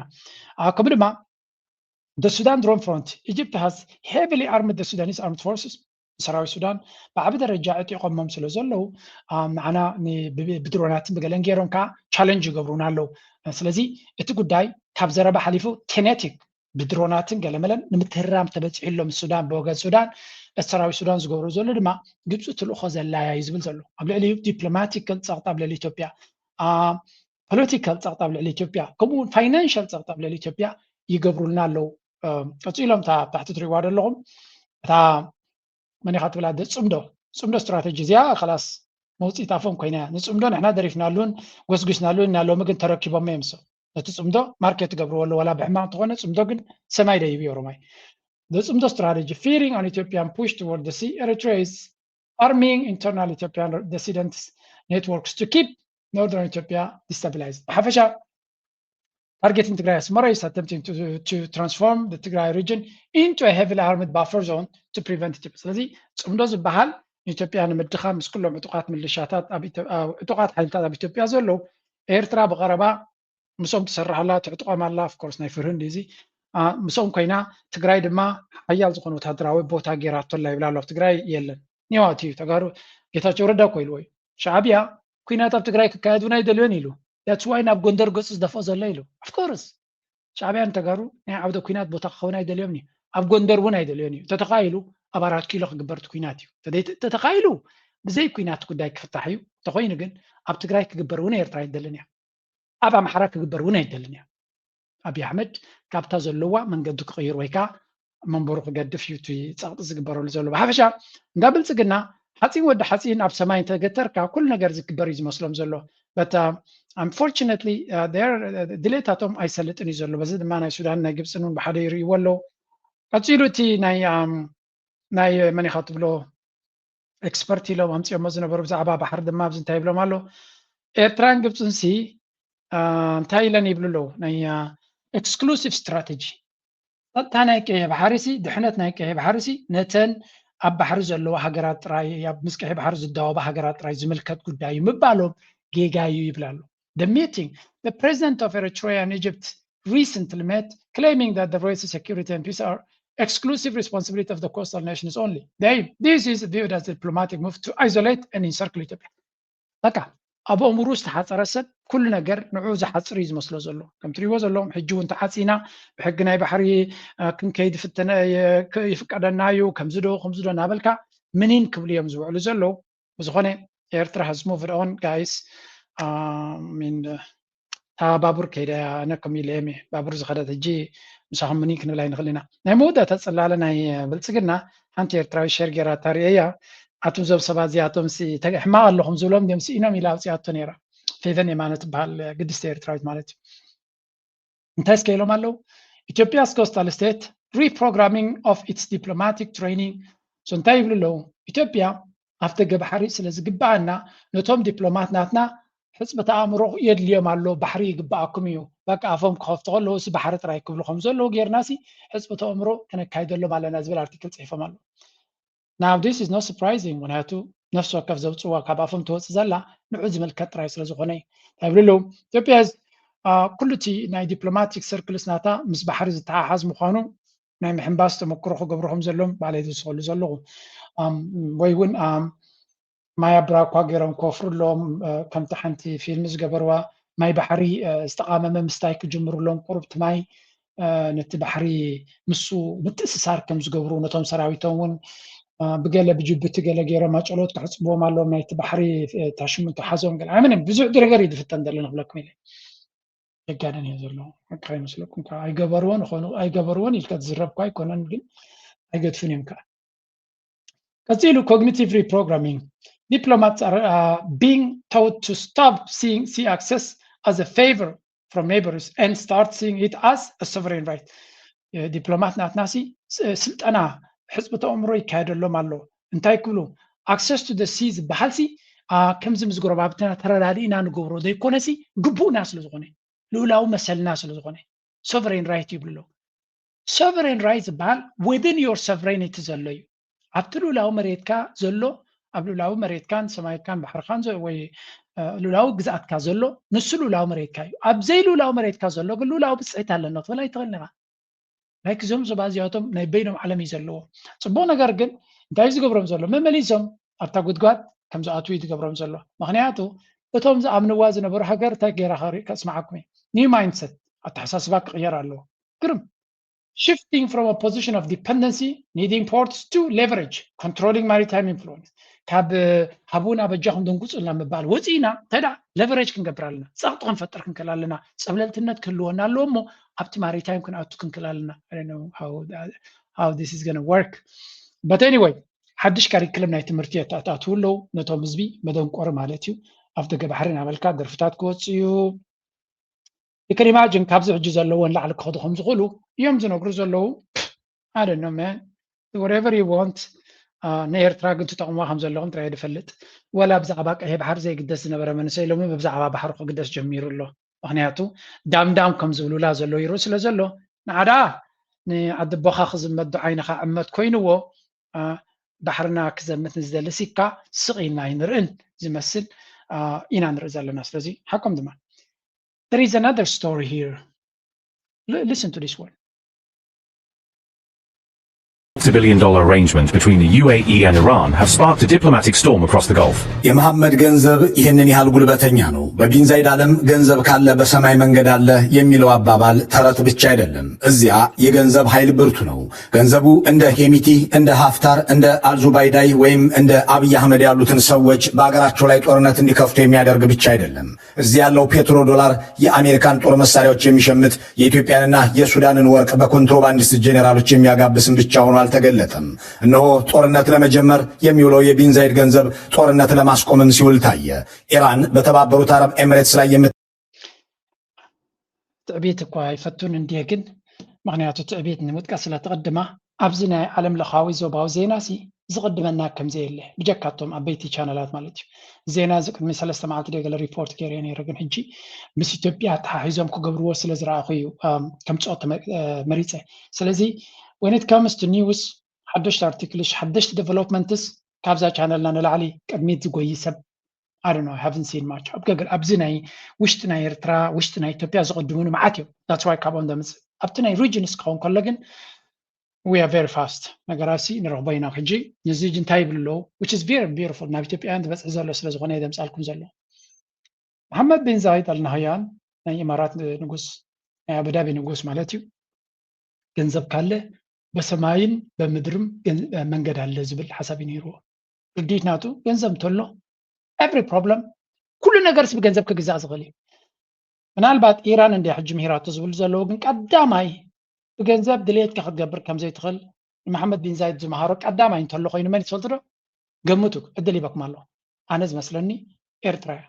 ከምኡ ድማ the Sudan drone front, Egypt has heavily armed the Sudanese armed forces. ሰራዊት ሱዳን ብዓቢ ደረጃ ዕጢቆሞም ስለ ዘለዉ ንዓና ብድሮናትን ብገለን ገይሮም ከዓ ቻለንጅ ይገብሩና ኣለዉ። ስለዚ እቲ ጉዳይ ካብ ዘረባ ሓሊፉ ኬኔቲክ ብድሮናትን ገለመለን ንምትህራም ተበፂሑ ኣሎ ምስ ሱዳን ብወገን ሱዳን። እቲ ሰራዊት ሱዳን ዝገብሮ ዘሎ ድማ ግብፂ ትልእኮ ዘላያ እዩ ዝብል ዘሎ ኣብ ልዕሊ ዲፕሎማቲካል ፀቕጢ ኣብ ልዕሊ ኢትዮጵያ፣ ፖለቲካል ፀቕጢ ኣብ ልዕሊ ኢትዮጵያ ከምኡ እውን ፋይናንሻል ፀቕጢ ኣብ ልዕሊ ኢትዮጵያ ይገብሩልና ኣለዉ። ቀፂሎም እታ ኣብ ታሕቲ ትሪእዋ ዘለኹም እታ መን ኢኻ ትብላ ጽምዶ ጽምዶ ስትራተጂ እዚኣ ከላስ መውፅኢት ኣፎም ኮይና እያ። ንፅምዶ ንሕና ደሪፍናሉን ጎስጒስናሉን ኢና ሎሚ ግን ተረኪቦም እዮም። ነቲ ፅምዶ ማርኬት ትገብርዎ ኣሎ ዋላ ብሕማቅ እንተኾነ ፅምዶ ግን ሰማይ ደይቡ እዩ ኦሮማይ። The Tsumdo strategy, fearing an Ethiopian push toward the sea, Eritrea is arming internal Ethiopian dissident networks to keep northern Ethiopia destabilized. ብሓፈሻ targeting Tigray, Asmara is attempting to, to transform the Tigray region into a heavily armed buffer zone to prevent Ethiopia. ስለዚ ፅምዶ ዝበሃል ንኢትዮጵያ ንምድኻም ምስ ኩሎም ዕጡቃት ምልሻታት ዕጡቃት ሓይልታት ኣብ ኢትዮጵያ ዘለዉ ኤርትራ ብቀረባ ምስኦም ትሰርሕ ኣላ ትዕጥቆም ኣላ። ኦፍኮርስ ናይ ፍርህን እዚ ምስኦም ኮይና ትግራይ ድማ ሓያል ዝኾነ ወታደራዊ ቦታ ገይራቶ ኣላ ይብላ ኣሎ። ኣብ ትግራይ የለን ኒዋት እዩ ተጋሩ ጌታቸው ረዳ እኮ ኢልዎ እዩ። ሻዕብያ ኩናት ኣብ ትግራይ ክካየድ እውን ኣይደልዮን ኢሉ። That's why ናብ ጎንደር ገፁ ዝደፍኦ ዘሎ ኢሉ። ኦፍኮርስ ሻዕብያን ተጋሩ ናይ ዓውደ ኩናት ቦታ ክኸውን ኣይደልዮም እዩ። ኣብ ጎንደር እውን ኣይደልዮን እዩ። ተተኻኢሉ ኣብ ኣራት ኪሎ ክግበር እቲ ኩናት እዩ። ተተኻኢሉ ብዘይ ኩናት ጉዳይ ክፍታሕ እዩ። እንተኮይኑ ግን ኣብ ትግራይ ክግበር እውን ኤርትራ ኣይደልን እያ። ኣብ ኣምሓራ ክግበር እውን ኣይደልን እያ። ኣብይ ኣሕመድ ካብታ ዘለዋ መንገዲ ክቕይር ወይ ከዓ መንበሩ ክገድፍ እዩ እቲ ፀቕጢ ዝግበረሉ ዘሎ። ብሓፈሻ እንዳ ብልፅግና ሓፂን ወዲ ሓፂን ኣብ ሰማይ እንተገተርካ ኩሉ ነገር ዝግበር እዩ ዝመስሎም ዘሎ። But unfortunately ድሌታቶም ኣይሰልጥን እዩ ዘሎ። በዚ ድማ ናይ ሱዳን ናይ ግብፅን እውን ብሓደ ይርእይዎ ኣለዉ። ቀፂሉ እቲ ናይ ናይ መን ኢኻ ትብሎ ኤክስፐርት ኢሎም ኣምፅኦሞ ዝነበሩ ብዛዕባ ባሕሪ ድማ ኣብዚ እንታይ ይብሎም ኣሎ። ኤርትራን ግብፅን ሲ እንታይ ኢለን ይብሉ ኣለዉ ናይ ኤክስክሉሲቭ ስትራተጂ ጸጥታ ናይ ቀይሕ ባሕሪ ሲ ድሕነት ናይ ቀይሕ ባሕሪ ሲ ነተን ኣብ ባሕሪ ዘለዋ ሃገራት ጥራይ ኣብ ምስ ቀይሕ ባሕሪ ዝዳወባ ሃገራት ጥራይ ዝምልከት ጉዳይ እዩ ምባሎም ጌጋ እዩ ይብል ኣሎ። The meeting the president of Eritrea and Egypt recently met claiming that the Red Sea security and peace are exclusive responsibility of the coastal nations only. They, this is viewed as a diplomatic move to isolate and encircle Ethiopia. በቃ ኣብ ኣእምሩ ዝተሓፀረ ሰብ ኩሉ ነገር ንዑ ዝሓፅር እዩ ዝመስሎ ዘሎ። ከም ትሪእዎ ዘለኹም ሕጂ እውን ተዓፂና ብሕጊ ናይ ባሕሪ ክንከይድ ይፍቀደና እዩ ከምዚ ዶ ከምዚ ዶ እናበልካ ምኒን ክብሉ እዮም ዝውዕሉ ዘለዉ። ብዝኾነ ኤርትራ has moved on guys. እታ ባቡር ከይደ ኣነ ከም ኢለ እየ ባቡር ዝኸደት ሕጂ ምሳኹም ምኒን ክንብል ኣይንኽእል ኢና። ናይ መወዳእታ ፅላለ ናይ ብልፅግና ሓንቲ ኤርትራዊ ሸር ገይራ ታሪእያ። ኣቱም ዞም ሰባት እዚኣቶም ሕማቕ ኣለኹም ዝብሎም ድም ስኢኖም ኢላ ኣውፅኣቶ ነይራ። ፌቨን የማነ ትበሃል ግድስቲ ኤርትራዊት ማለት እዩ። እንታይ እስከ ኢሎም ኣለዉ? Ethiopia's coastal state reprogramming of its diplomatic training. So እንታይ ይብሉ ኣለዉ? ኢትዮጵያ ኣፍ ደገ ባሕሪ ስለ ዝግብኣና ነቶም ዲፕሎማት ናትና ሕፅበት ኣእምሮ የድልዮም ኣሎ። ባሕሪ ይግብኣኩም እዩ። በቃ ኣፎም ክኸፍቱ ከለዉ ሲ ባሕሪ ጥራይ ክብሉ ከም ዘለዉ ጌርና ሲ ሕፅበት ኣእምሮ ከነካይደሎም ኣለና ዝብል ኣርቲክል ፅሒፎም ኣለዉ። Now this is not surprising ምክንያቱ ነፍሲ ወከፍ ዘውፅዋ ካብ ኣፎም ትወፅእ ዘላ ንዑ ዝምልከት ጥራይ ስለ ዝኾነ እዩ። እንታይ ይብሉ ኣለዉ? ኢትዮጵያ ኩሉ እቲ ናይ ዲፕሎማቲክ ሰርክልስ ናታ ምስ ባሕሪ ዝተሓሓዝ ምዃኑ ናይ ምሕንባስ ተመክሮ ክገብሩ ከም ዘለዎም ባዕለይ ዝስኸሉ ዘለኹ ወይ እውን ማይ ኣብራ እኳ ገይሮም ክወፍሩ ኣለዎም። ከምቲ ሓንቲ ፊልም ዝገበርዋ ማይ ባሕሪ ዝተቃመመ ምስታይ ክጅምሩ ኣለዎም። ቁሩብ እቲ ማይ ነቲ ባሕሪ ምሱ ምትእስሳር ከም ዝገብሩ ነቶም ሰራዊቶም እውን ብገለ ብጅብቲ ገለ ገይሮም ኣጨሎት ክሕፅብዎም ኣለዎም። ናይቲ ባሕሪ ታሽሙ እንተሓዞም ገለ ኣይመንን ብዙሕ ድረገር እዩ ዝፍተን ዘሎ ንክብለኩም ኢለ የጋነን እየ ዘሎ። ሓቂ ይመስለኩም ከዓ ኣይገበርዎን ይኾኑ ኣይገበርዎን ኢልካ ዝዝረብ እኳ ኣይኮነን ግን ኣይገድፉን እዮም ከዓ። ቀፂሉ cognitive reprogramming, diplomats are uh, being taught to stop seeing sea access as a favor from neighbors and start seeing it as a sovereign right. ዲፕሎማት ናትና ሲ ስልጠና ሕፅቢ ተእምሮ ይካየደሎም ኣሎ። እንታይ ክብሉ? Access to the sea ዝበሃል ሲ ከምዚ ምስ ጎረባብትና ተረዳዲእና ንገብሮ ዘይኮነ ሲ ግቡእና ስለ ዝኾነ፣ ልኡላዊ መሰልና ስለ ዝኾነ sovereign right ይብሉ ኣለዉ። Sovereign right ዝበሃል within your sovereignty ዘሎ እዩ። ኣብቲ ልኡላዊ መሬትካ ዘሎ፣ ኣብ ልኡላዊ መሬትካን ሰማይካን ባሕርካን ወይ ልኡላዊ ግዝኣትካ ዘሎ፣ ንሱ ልኡላዊ መሬትካ እዩ። ኣብ ዘይልኡላዊ መሬትካ ዘሎ ግን ልኡላዊ ብፅሒት ኣለና ክትብል ኣይትኽእልን ኢኻ። ናይ ክዞም ሰባት እዚኣቶም ናይ በይኖም ዓለም እዩ ዘለዎ። ፅቡቕ ነገር ግን እንታይ ዝገብሮም ዘሎ? መመሊሶም ኣብታ ጉድጓድ ከም ዝኣትዉ እዩ ዝገብሮም ዘሎ። ምክንያቱ እቶም ዝኣምንዋ ዝነበሩ ሃገር እንታይ ገይራ ከስምዓኩም እዩ። New mindset፣ ኣተሓሳስባ ክቕየር ኣለዎ። ግርም። Shifting from a position of dependency, needing ports, to leverage, controlling maritime influence. ካብ ሃቡና በጃኹም ደንጉፁልና ምባል ወፂእና እንታይ ደኣ leverage ክንገብር ኣለና፣ ፀቕጢ ክንፈጥር ክንክእል ኣለና። ፀብለልትነት ክህልወና ኣለዎ እሞ ኣብቲ ማሪታይም ክንኣቱ ክንክእል ኣለና። How this is gonna work, but anyway፣ ሓድሽ ካሪክለም ናይ ትምህርቲ የተኣታትዉ ኣለዉ። ነቶም ህዝቢ መደንቆሪ ማለት እዩ። ኣብ ደገ ባሕሪ እናበልካ ደርፍታት ክወፅእ እዩ። You can imagine ካብዚ ሕጂ ዘለዎን ላዕሊ ክኸዱ ከም ዝኽእሉ እዮም ዝነግሩ ዘለዉ። I don't know, man, whatever you want። ንኤርትራ ግን ትጠቕምዋ ከም ዘለኹም ጥራይ ድፈልጥ። ወላ ብዛዕባ ቀይሕ ባሕሪ ዘይግደስ ዝነበረ መንእሰይ ሎሚ ብዛዕባ ባሕሪ ክግደስ ጀሚሩ ኣሎ። ምክንያቱ ዳምዳም ከም ዝብሉላ ዘሎ ይርኡ ስለ ዘሎ፣ ንዓዳ ንዓዲ ኣቦኻ ክዝመት ዶ ዓይንኻ ዕመት ኮይንዎ፣ ባሕርና ክዘምት ንዝደሊ ሲካ ስቕ ኢልና ኣይንርእን ዝመስል ኢና ንርኢ ዘለና። ስለዚ ሓቆም ድማ there is another story here. Listen to this one. Billion dollar arrangement between the U A E and Iran have sparked a diplomatic storm across the Gulf. የመሐመድ ገንዘብ ይህንን ያህል ጉልበተኛ ነው። በቢን ዛይድ ዓለም ገንዘብ ካለ በሰማይ መንገድ አለ የሚለው አባባል ተረት ብቻ አይደለም። እዚያ የገንዘብ ኃይል ብርቱ ነው። ገንዘቡ እንደ ሄሚቲ፣ እንደ ሀፍታር፣ እንደ አልዙባይዳይ ወይም እንደ አብይ አህመድ ያሉትን ሰዎች በአገራቸው ላይ ጦርነት እንዲከፍቱ የሚያደርግ ብቻ አይደለም። እዚህ ያለው ፔትሮ ዶላር የአሜሪካን ጦር መሳሪያዎች የሚሸምት፣ የኢትዮጵያንና የሱዳንን ወርቅ በኮንትሮባንዲስት ጄኔራሎች የሚያጋብስም ብቻ ሆኖ አልተገለጠም። እነሆ ጦርነት ለመጀመር የሚውለው የቢን ዛይድ ገንዘብ ጦርነት ለማስቆምም ሲውል ታየ። ኢራን በተባበሩት አረብ ኤምሬትስ ላይ የምት ትዕቢት እኳ ኣይፈቱን እንዲየ ግን፣ ምክንያቱ ትዕቢት ንምጥቃስ ስለ ትቕድማ፣ ኣብዚ ናይ ዓለም ለኻዊ ዞባዊ ዜና ሲ ዝቕድመና ከም ዘየለ ብጀካቶም ኣበይቲ ቻነላት ማለት እዩ። ዜና እዚ ቅድሚ ሰለስተ መዓልቲ ዶ ገለ ሪፖርት ገይረ ነይረ፣ ግን ሕጂ ምስ ኢትዮጵያ ኣተሓሒዞም ክገብርዎ ስለ ዝረኣኹ እዩ ከም ፆት መሪፀ። ስለዚ when it comes to news፣ ሓደሽቲ ኣርቲክልስ፣ ሓደሽቲ ዴቨሎፕመንትስ ካብዛ ቻነልና ንላዕሊ ቅድሚት ዝጎይ ሰብ I don't know, I haven't seen much። ኣብ ገገር ኣብዚ ናይ ውሽጢ ናይ ኤርትራ፣ ውሽጢ ናይ ኢትዮጵያ ዝቕድሙኒ መዓት እዮም። That's why ካብኦም ደምፅእ። ኣብቲ ናይ ሪጅንስ ክኸውን ከሎ ግን we are very fast። ነገራሲ ንረኽቦ ኢና። ሕጂ ንዚ እንታይ ይብሉ ኣለዉ? Which is very beautiful። ናብ ኢትዮጵያውያን ዝበፅሕ ዘሎ ስለ ዝኾነ የደምፃልኩም ዘሎ። መሓመድ ቢን ዛይድ ኣልናህያን ናይ ኢማራት ንጉስ፣ ናይ ኣቡዳቢ ንጉስ ማለት እዩ። ገንዘብ ካለ በሰማይን በምድርም መንገድ ኣለ ዝብል ሓሳብ እዩ ነይርዎ። ርድኢት ናቱ ገንዘብ እንተሎ every problem፣ ኩሉ ነገር ሲ ብገንዘብ ክግዛእ ዝኽእል እዩ። ምናልባት ኢራን እንድያ ሕጂ ምሂራቶ ዝብሉ ዘለዉ፣ ግን ቀዳማይ ብገንዘብ ድሌትካ ክትገብር ከም ዘይትኽእል ንመሓመድ ቢን ዛይድ ዝመሃሮ ቀዳማይ እንተሎ ኮይኑ መን ትፈልጡ ዶ? ገምቱ፣ ዕድል ሂበኩም ኣሎ። ኣነ ዝመስለኒ ኤርትራ እያ።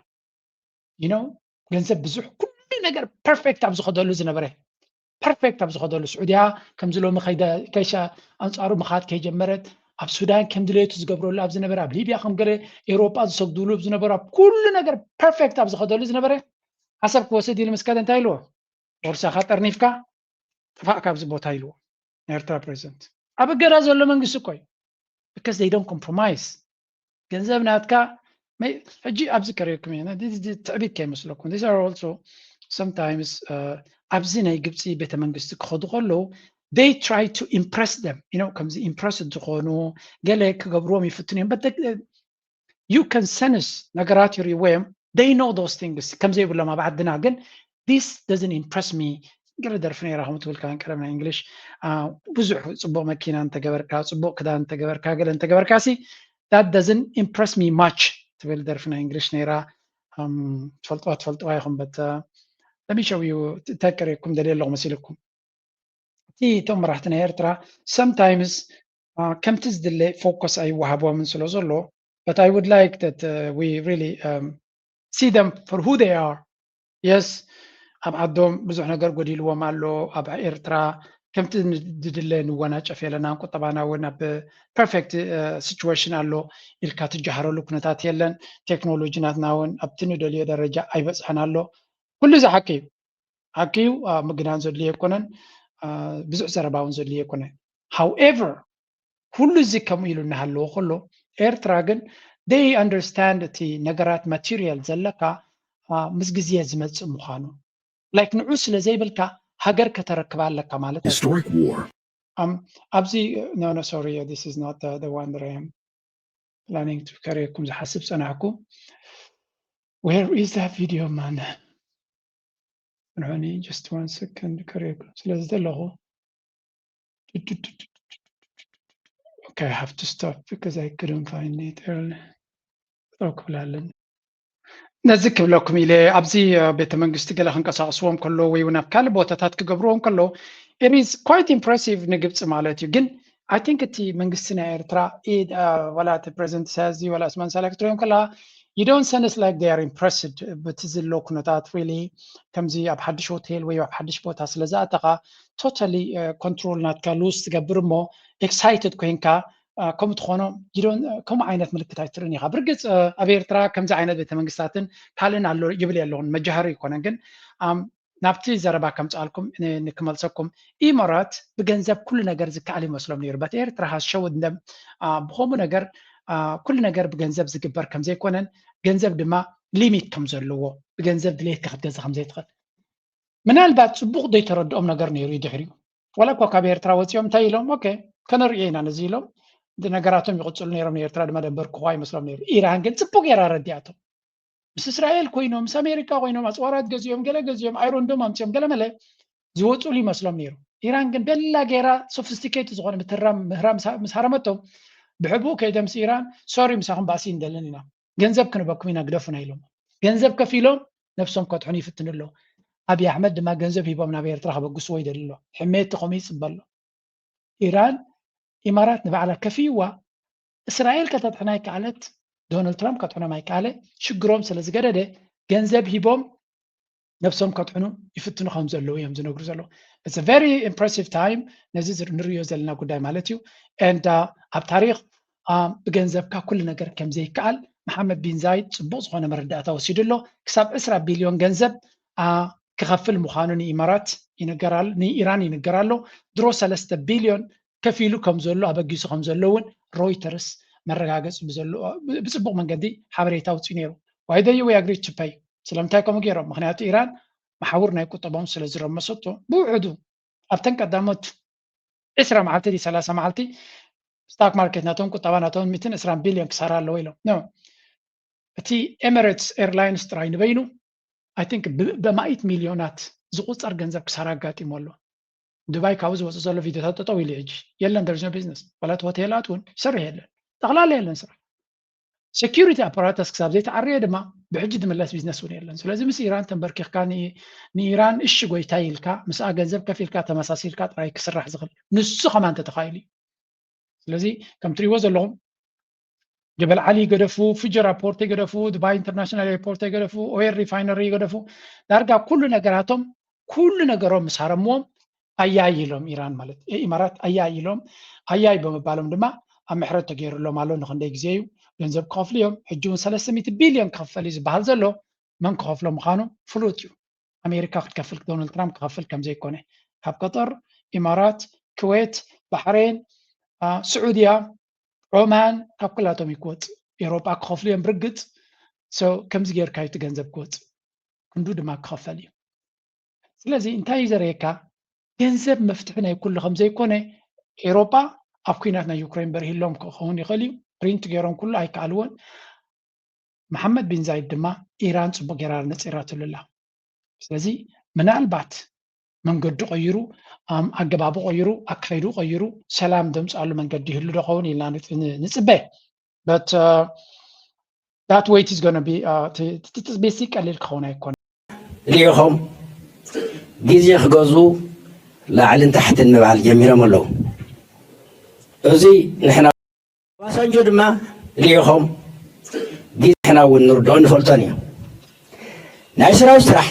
You know፣ ገንዘብ ብዙሕ ኩሉ ነገር ፐርፌክት ኣብ ዝኸደሉ ዝነበረ፣ ፐርፌክት ኣብ ዝኸደሉ፣ ስዑድያ ከምዚ ሎሚ ከይሻ ኣንፃሩ ምኻድ ከይጀመረት፣ ኣብ ሱዳን ከም ድሌቱ ዝገብረሉ ኣብ ዝነበረ፣ ኣብ ሊብያ ከም ገለ ኤውሮጳ ዝሰግድሉ ኣብ ዝነበሩ፣ ኣብ ኩሉ ነገር ፐርፌክት ኣብ ዝኸደሉ ዝነበረ፣ ዓሰብ ክወስድ ኢሉ ምስ ከደ እንታይ ኢልዎ? ቦርሳኻ ጠርኒፍካ ጥፋእ ካብዚ ቦታ ኢልዎ። ናይ ኤርትራ ፕሬዚደንት ኣብ እገዳ ዘሎ መንግስቲ እኮ እዩ። Because they don't compromise። ገንዘብ ናትካ ሕጂ ኣብዚ ከርእየኩም እየ፣ ትዕቢት ከይመስለኩም። These are also sometimes ኣብዚ ናይ ግብፂ ቤተ መንግስቲ ክኸዱ ከለዉ they try to impress them, you know፣ ከምዚ ኢምፕረስድ ዝኾኑ ገለ ክገብርዎም ይፍትኑ እዮም። But you can sense ነገራት ይርእይዎ እዮም። They know those things ከም ዘይብሎም ኣብ ዓድና ግን this doesn't impress me። ገለ ደርፊ ነይራ ከም ትብል ከማን ቀደም ናይ እንግሊሽ ብዙሕ ፅቡቕ መኪና እንተገበርካ፣ ፅቡቕ ክዳን እንተገበርካ፣ ገለ እንተገበርካ ሲ that doesn't impress me much ትብል ደርፊ ናይ እንግሊሽ ነይራ። ትፈልጥዋ ትፈልጥዋ ኢኹም። But let me show you፣ እንታይ ከርእየኩም ደልየ ኣለኹ መሲልኩም? እቲ እቶም መራሕቲ ናይ ኤርትራ sometimes ከምቲ ዝድለ ፎከስ ኣይወሃቦምን ስለ ዘሎ but I would like that uh, we really um, see them for who they are. Yes, ኣብ ዓዶም ብዙሕ ነገር ጎዲልዎም ኣሎ። ኣብ ኤርትራ ከምቲ ዝድለ ንወናጨፍ የለናን። ቁጠባና እውን ኣብ perfect situation ኣሎ ኢልካ ትጀሃረሉ ኩነታት የለን። ቴክኖሎጂ ናትና እውን ኣብቲ ንደልዮ ደረጃ ኣይበፅሐን ኣሎ። ኩሉ እዚ ሓቂ እዩ። ሓቂ እዩ። ምግናን ዘድልዮ ኣይኮነን። ብዙሕ ዘረባ እውን ዘድልዮ ኣይኮነን። However ኩሉ እዚ ከምኡ ኢሉ እናሃለዎ ከሎ ኤርትራ ግን they understand እቲ ነገራት ማቴሪያል ዘለካ ምስ ግዜ ዝመፅእ ምዃኑ like ንዑ ስለ ዘይብልካ ሃገር ከተረክባ ኣለካ ማለት Historic war. ኣብዚ no no sorry this is not the, the one that I am planning to ከርእየኩም ዝሓስብ ፀናሕኩ where is that video man ንዑኒ just one second ከርእየኩም ስለ ዝደለኹ okay I have to stop because I couldn't find it earlier ክብላለን ነዚ ክብለኩም ኢለ ኣብዚ ቤተ መንግስቲ ገለ ክንቀሳቀስዎም ከሎ ወይ እውን ኣብ ካልእ ቦታታት ክገብርዎም ከሎ it is quite impressive ንግብፂ ማለት እዩ ግን I think እቲ መንግስቲ ናይ ኤርትራ ወላ እቲ ፕሬዚደንት ኢሳያስ ወላ ስማን ሳላ ክትሪኦም ከላ you don't sense like they are impressed በቲ ዘሎ ኩነታት really ከምዚ ኣብ ሓድሽ ሆቴል ወይ ኣብ ሓድሽ ቦታ ስለ ዝኣተኻ totally control ናትካ lose ትገብር እሞ excited ኮይንካ ከምኡ ትኾኖ ከምኡ ዓይነት ምልክት ኣይትርእን ኢኻ ብርግፅ ኣብ ኤርትራ ከምዚ ዓይነት ቤተመንግስታትን ካልእን ኣሎ ይብል የለኹን መጃሃሪ ይኮነን ግን ናብቲ ዘረባ ከምፅኣልኩም ንክመልሰኩም ኢማራት ብገንዘብ ኩሉ ነገር ዝከኣል ይመስሎም ነይሩ በት ኤርትራ has showed them ብከምኡ ነገር ኩሉ ነገር ብገንዘብ ዝግበር ከምዘይኮነን ገንዘብ ድማ ሊሚት ከም ዘለዎ ብገንዘብ ድሌትካ ክትገዛ ከም ዘይትኽእል ምናልባት ፅቡቅ ዘይተረድኦም ነገር ነይሩ እዩ ድሕሪኡ ዋላ እኳ ካብ ኤርትራ ወፂኦም እንታይ ኢሎም ኦኬ ከነርእዮ ኢና ነዚ ኢሎም እቲ ነገራቶም ይቕፅሉ ነይሮም ንኤርትራ ድማ ደንበር ክዋ ይመስሎም ነይሩ ኢራን ግን ፅቡቅ ገይራ ረዲኣቶም ምስ እስራኤል ኮይኖም ምስ ኣሜሪካ ኮይኖም ኣፅዋራት ገዚኦም ገለ ገዚኦም ኣይሮንዶም ኣምፅኦም ገለ መለ ዝወፅሉ ይመስሎም ነይሩ ኢራን ግን በላ ገይራ ሶፊስቲኬት ዝኾነ ምትራም ምህራም ምስ ሃረመቶም ብሕቡእ ከይደ ምስ ኢራን ሶሪ ምሳኹም ባእሲ እንደለን ኢና ገንዘብ ክንበኩም ኢና ግደፉና ኢሎም ገንዘብ ከፊሎም ነብሶም ከጥሕኑ ይፍትኑ ኣለዉ ኣብይ ኣሕመድ ድማ ገንዘብ ሂቦም ናብ ኤርትራ ከበግስዎ ይደሊ ኣሎ ሕሜቲ ከምኡ ይፅበ ኣሎ ኢራን ኢማራት ንባዕላ ከፊዋ እስራኤል ከተጥሕና ይከኣለት ዶናልድ ትራምፕ ከጥሕኖም ኣይከኣለ ሽግሮም ስለ ዝገደደ ገንዘብ ሂቦም ነብሶም ከጥሕኑ ይፍትኑ ከም ዘለዉ እዮም ዝነግሩ ዘለዉ it's very impressive time ነዚ ንሪዮ ዘለና ጉዳይ ማለት እዩ and ኣብ ታሪክ ብገንዘብካ ኩሉ ነገር ከም ዘይከኣል መሓመድ ቢን ዛይድ ፅቡቅ ዝኮነ መረዳእታ ወሲዱ ኣሎ ክሳብ ዕስራ ቢልዮን ገንዘብ ክኸፍል ምዃኑ ንኢማራት ይንገራል ንኢራን ይንገር ኣሎ ድሮ ሰለስተ ቢልዮን ከፊሉ ከም ዘሎ ኣበጊሱ ከም ዘሎ እውን ሮይተርስ መረጋገፂ ብፅቡቅ መንገዲ ሓበሬታ ውፅኡ ነይሩ why they we agree to pay ስለምንታይ ከምኡ ገይሮም ምክንያቱ ኢራን መሓውር ናይ ቁጠቦም ስለ ዝረመሰቶ ብውሕዱ ኣብተን ቀዳሞት ዕስራ መዓልቲ ዲ ሰላሳ መዓልቲ ስታክ ማርኬት ናቶም ቁጠባ ናቶም ሚትን ዕስራን ቢልዮን ክሳራ ኣለዎ ኢሎም እቲ ኤሚሬትስ ኤርላይንስ ጥራይ ንበይኑ I think በማኢት ሚልዮናት ዝቁፀር ገንዘብ ክሳራ ኣጋጢሞ ኣሎ ዱባይ ካብኡ ዝወፅእ ዘሎ ቪድዮታት ጠጠው ኢሉ ሕጂ የለን there is no business ዋላ እቲ ሆቴላት እውን ይሰርሕ የለን ጠቕላላ የለን ስራሕ security apparatus ክሳብ ዘይተዓረየ ድማ ብሕጂ ዝምለስ ቢዝነስ እውን የለን ስለዚ ምስ ኢራን ተንበርኪኽካ ንኢራን እሺ ጎይታ ኢልካ ምስኣ ገንዘብ ከፊልካ ተመሳሲልካ ጥራይ ክስራሕ ዝኽእል ንሱ ከማን ተተኻኢሉ እዩ ስለዚ ከም ትሪእዎ ዘለኹም ጀበል ዓሊ ይገደፉ ፍጀር ኣፖርት ይገደፉ ዱባይ ኢንተርናሽናል ኤርፖርት ይገደፉ ኦይል ሪፋይነሪ ይገደፉ ዳርጋ ኩሉ ነገራቶም ኩሉ ነገሮም ምስ ሃረምዎም ኣያይ ኢሎም ኢራን ማለት ኢማራት ኣያይ ኢሎም ኣያይ ብምባሎም ድማ ኣብ ምሕረት ተገይሩሎም ኣሎ ንክንደይ ግዜ እዩ ገንዘብ ክኸፍሉ እዮም ሕጂ እውን ሰለስተ ሚእቲ ቢልዮን ክኽፈል እዩ ዝበሃል ዘሎ መን ክኸፍሎ ምዃኑ ፍሉጥ እዩ ኣሜሪካ ክትከፍል ዶናልድ ትራምፕ ክኸፍል ከም ዘይኮነ ካብ ቀጠር ኢማራት ክዌት ባሕሬን ስዑድያ ዖማን ካብ ኩላቶም እዩ ክወፅእ ኤሮጳ ክኸፍሉ እዮም ብርግፅ ከምዚ ጌርካ እዩ እቲ ገንዘብ ክወፅእ ክንዱ ድማ ክኸፈል እዩ ስለዚ እንታይ እዩ ዘርእየካ ገንዘብ መፍትሒ ናይ ኩሉ ከም ዘይኮነ ኤሮጳ ኣብ ኩናት ናይ ዩክሬን በርሂሎም ክኸውን ይኽእል እዩ ፕሪንት ገይሮም ኩሉ ኣይከኣልዎን መሓመድ ቢን ዛይድ ድማ ኢራን ፅቡቅ ገይራ ነፂራትሉ ኣላ ስለዚ ምናልባት መንገዱ ቀይሩ ኣገባቡ ቀይሩ ኣካይዱ ቀይሩ ሰላም ዘምፅኣሉ መንገዲ ይህሉ ዶ ኸውን ኢልና ንፅበ but uh, that wait is going to be uh, ትፅቢሲ ቀሊል ክኸውን ኣይኮነ ሪኢኹም ግዜ ክገዙ ላዕልን ታሕትን ምባል ጀሚሮም ኣለዉ እዚ ንሕና ባሳንጆ ድማ ሊኢኾም ግዜ ንሕና እውን ንርድኦ ንፈልጦን እዩ። ናይ ሰራዊት ስራሕ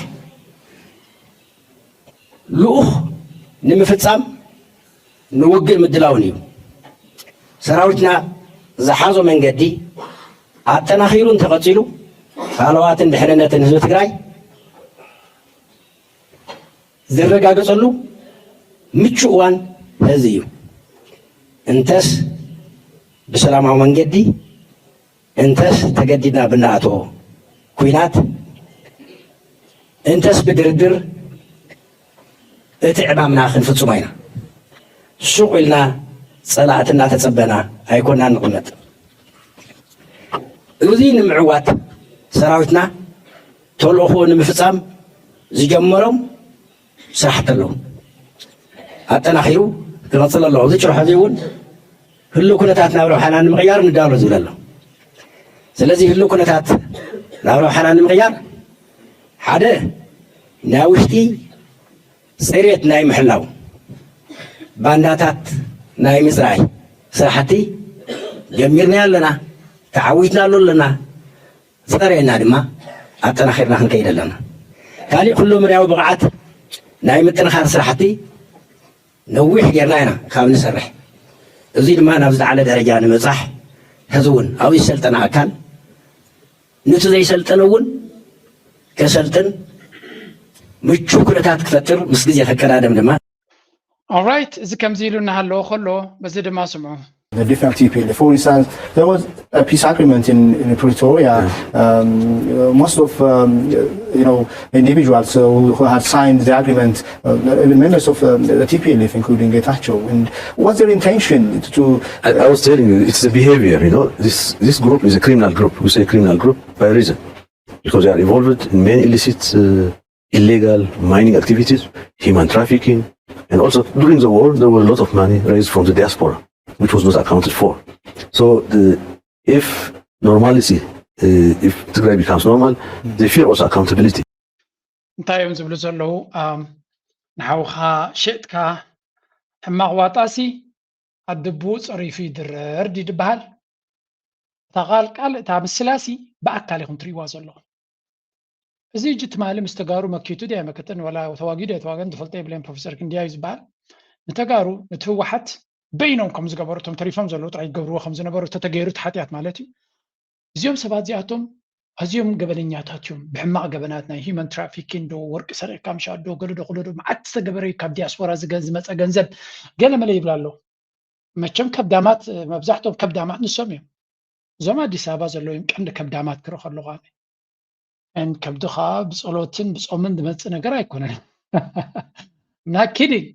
ልኡኽ ንምፍጻም ንውግእ ምድላውን እዩ። ሰራዊትና ዝሓዞ መንገዲ ኣጠናኺሩ እንተቐጺሉ ሃለዋትን ድሕንነትን ህዝቢ ትግራይ ዝረጋገጸሉ ምቹእ እዋን ሕዚ እዩ። እንተስ ብሰላማዊ መንገዲ፣ እንተስ ተገዲድና ብንኣትዎ ኲናት፣ እንተስ ብድርድር እቲ ዕማምና ክንፍጽሞ ኢና። ሱቕ ኢልና ጸላእቲ እናተጸበና ኣይኮናን ንቕመጥ። እዚ ንምዕዋት ሰራዊትና ተልእኾ ንምፍጻም ዝጀመሮም ስራሕቲ ኣለዉ። ኣጠናኺሩ ክቐጽል ኣለዎ። እዚ ጭርሖ እዚ እውን ህሉው ኩነታት ናብ ረብሓና ንምቕያር ንዳሎ ዝብል ኣሎ። ስለዚ ህሉው ኩነታት ናብ ረብሓና ንምቕያር ሓደ ናይ ውሽጢ ጽሬት ናይ ምሕላው ባንዳታት ናይ ምጽራይ ስራሕቲ ጀሚርና ኣለና፣ ተዓዊትና ኣሎ ኣለና። ጸሬና ድማ ኣጠናኺርና ክንከይድ ኣለና። ካሊእ ኩሉ መዳያዊ ብቕዓት ናይ ምጥንኻር ስራሕቲ ነዊሕ ጌርና ኢና ካብ ንሰርሕ። እዚ ድማ ናብ ዝለዓለ ደረጃ ንምብጻሕ ሕዚ እውን ኣብኡ ዝሰልጠነ ኣካል ነቲ ዘይሰልጠነ እውን ከሰልጥን ምቹ ኩነታት ክፈጥር ምስ ግዜ ከቀዳደም ድማ Alright፣ እዚ ከምዚ ኢሉ እናሃለወ ከሎ በዚ ድማ ስምዑ። The different T P L F. For instance, there was a peace agreement in, in Pretoria. Um, uh, most of um, you know individuals uh, who had signed the agreement, uh, even members of um, the T P L F, including Getachew. And what's their intention to? I, I was telling you, it's the behavior. You know, this this group is a criminal group. We say criminal group by reason because they are involved in many illicit, uh, illegal mining activities, human trafficking, and also during the war there were a lot of money raised from the diaspora, which was not accounted for. So the, if normalcy, uh, if Tigray becomes normal, they fear also accountability. እንታይ እዮም ዝብሉ ዘለዉ? ንሓውኻ ሸጥካ ሕማቕ ዋጣሲ ኣድቡ ፀሪፉ ይድረር ድዩ ዝበሃል? እታ ቃል ቃል እታ ምስላሲ ብኣካል ኢኹም ትሪእዋ ዘለኹም። እዚ ሕጂ ትማሊ ምስ ተጋሩ መኪቱ ድያ መከተን ዋላ ተዋጊኡ ድያ ተዋገን ዝፈልጦ የብለይን። ፕሮፌሰር ክንድያ እዩ ዝበሃል። ንተጋሩ ነቲ ህወሓት በይኖም ከም ዝገበሩ እቶም ተሪፎም ዘለዉ ጥራይ ይገብርዎ ከም ዝነበሩ ተተገይሩ እቲ ሓጢኣት ማለት እዩ። እዚኦም ሰባት እዚኣቶም ኣዝዮም ገበነኛታት እዮም። ብሕማቕ ገበናት ናይ ሂመን ትራፊኪን ዶ ወርቂ ሰሪቕካ ምሻ ዶ ገለ ዶ ኩሎ ዶ መዓት ዝተገበረ እዩ። ካብ ዲያስፖራ ዝገ- ዝመፀ ገንዘብ ገለ መለ ይብላ ኣለዉ። መቸም ከብዳማት መብዛሕትኦም ከብዳማት ንሶም እዮም። እዞም ኣዲስ ኣበባ ዘለዉ እዮም ቀንዲ ከብዳማት ክርኢ ከለኹ ኣነ። And ከብዲ ከዓ ብፀሎትን ብፆምን ዝመፅእ ነገር ኣይኮነን። Not kidding።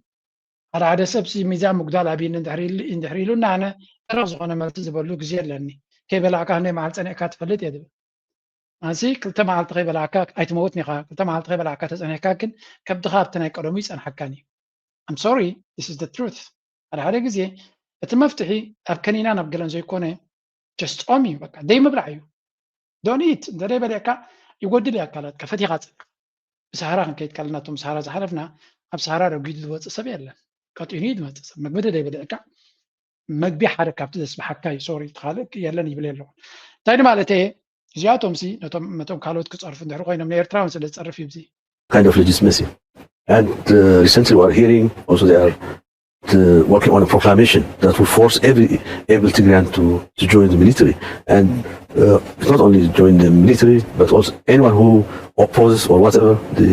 ሓደ ሓደ ሰብ ሲ ሚዛን ምጉዳል ኣብይኒ እንድሕር ኢሉ- እንድሕር ኢሉና ኣነ ደረቕ ዝኾነ መልሲ ዝበሉ ግዜ ኣለኒ። ከይበላዕካ ክንደይ መዓልቲ ፀኒዕካ ትፈልጥ እየ ዝብል። ኣንሲ ክልተ መዓልቲ ከይበላዕካ ኣይትመውትን ኢኻ። ክልተ መዓልቲ ከይበላዕካ ተፀኒሕካ ግን ከብድኻ ኣብቲ ናይ ቀደሙ ይፀንሓካን እዩ። I'm sorry, this is the truth። ሓደ ሓደ ግዜ እቲ መፍትሒ ኣብ ከኒና ናብ ገለን ዘይኮነ just ጾም እዩ። በቃ ደይ ምብላዕ እዩ። Don't eat። እንተ ደይ በሊዕካ ይጎድል እዩ ኣካላትካ፣ ፈቲኻ ጽንሕ። ብሰሃራ ክንከይድ ከለና እቶም ብሰሃራ ዝሓለፍና ኣብ ሰሃራ ረጒዱ ዝወፅእ ሰብ የለን። ቀጢኑ እዩ ዝመፅእ ሰብ። መግቢ እንተ ደይ በሊዕካ መግቢ ሓደ ካብቲ ዘስብሓካ እዩ። ሶሪ እቲ ካልእ የለን ይብል የለኹን። እንታይ ንማለተይ እየ? እዚኣቶምሲ ነቶም ነቶም ካልኦት ክፀርፉ እንድሕር ኮይኖም ንኤርትራውን ስለ ዝፀርፍ እዩ። Kind of legitimacy. And uh, recently we are hearing also they are uh, working on a proclamation that will force every able Tigrayan to, to join the military. And uh, it's not only join the military, but also anyone who opposes or whatever the,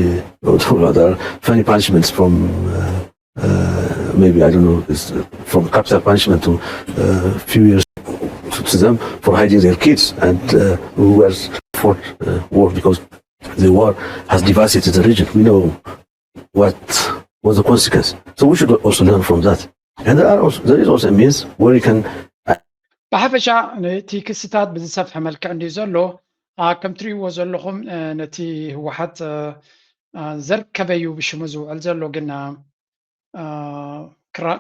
there are funny punishments from uh, uh, maybe, I don't know, it's, uh, from capital punishment to a uh, few years to them for hiding their kids and uh, who were fought uh, war because the war has devastated the region. We know what was the consequence. So we should also learn from that. And there, are also, there is also a means where you can ብሓፈሻ ነቲ ክስታት ብዝሰፍሐ መልክዕ እንድዩ ዘሎ። ከም ትሪእዎ ዘለኹም ነቲ ህወሓት ዘርከበ እዩ ብሽሙ ዝውዕል ዘሎ፣ ግን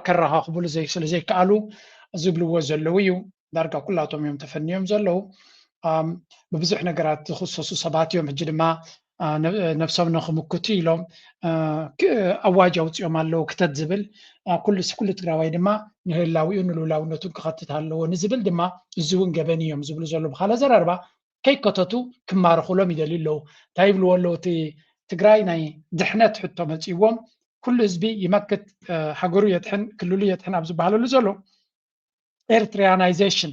ከራኻኽብሉ ስለ ዘይከኣሉ ዝብልዎ ዘለዉ እዩ። ዳርጋ ኩላቶም እዮም ተፈንዮም ዘለዉ። ብብዙሕ ነገራት ዝኽሰሱ ሰባት እዮም። ሕጂ ድማ ነብሶም ንክምክቱ ኢሎም ኣዋጅ ኣውፅኦም ኣለዉ ክተት ዝብል ኩሉ ኩሉ ትግራዋይ ድማ ንህላዊኡ ንልውላውነቱን ክኸትት ኣለዎ ንዝብል ድማ እዚ እውን ገበን እዮም ዝብሉ ዘለዉ ብካል ኣዘራርባ ከይከተቱ ክማረኹሎም ይደልዩ ኣለዉ እንታይ ይብልዎ ኣለዉ እቲ ትግራይ ናይ ድሕነት ሕቶ መፅእዎም ኩሉ ህዝቢ ይመክት ሃገሩ የድሕን ክልሉ የድሕን ኣብ ዝበሃለሉ ዘሎ ኤርትራያናይዜሽን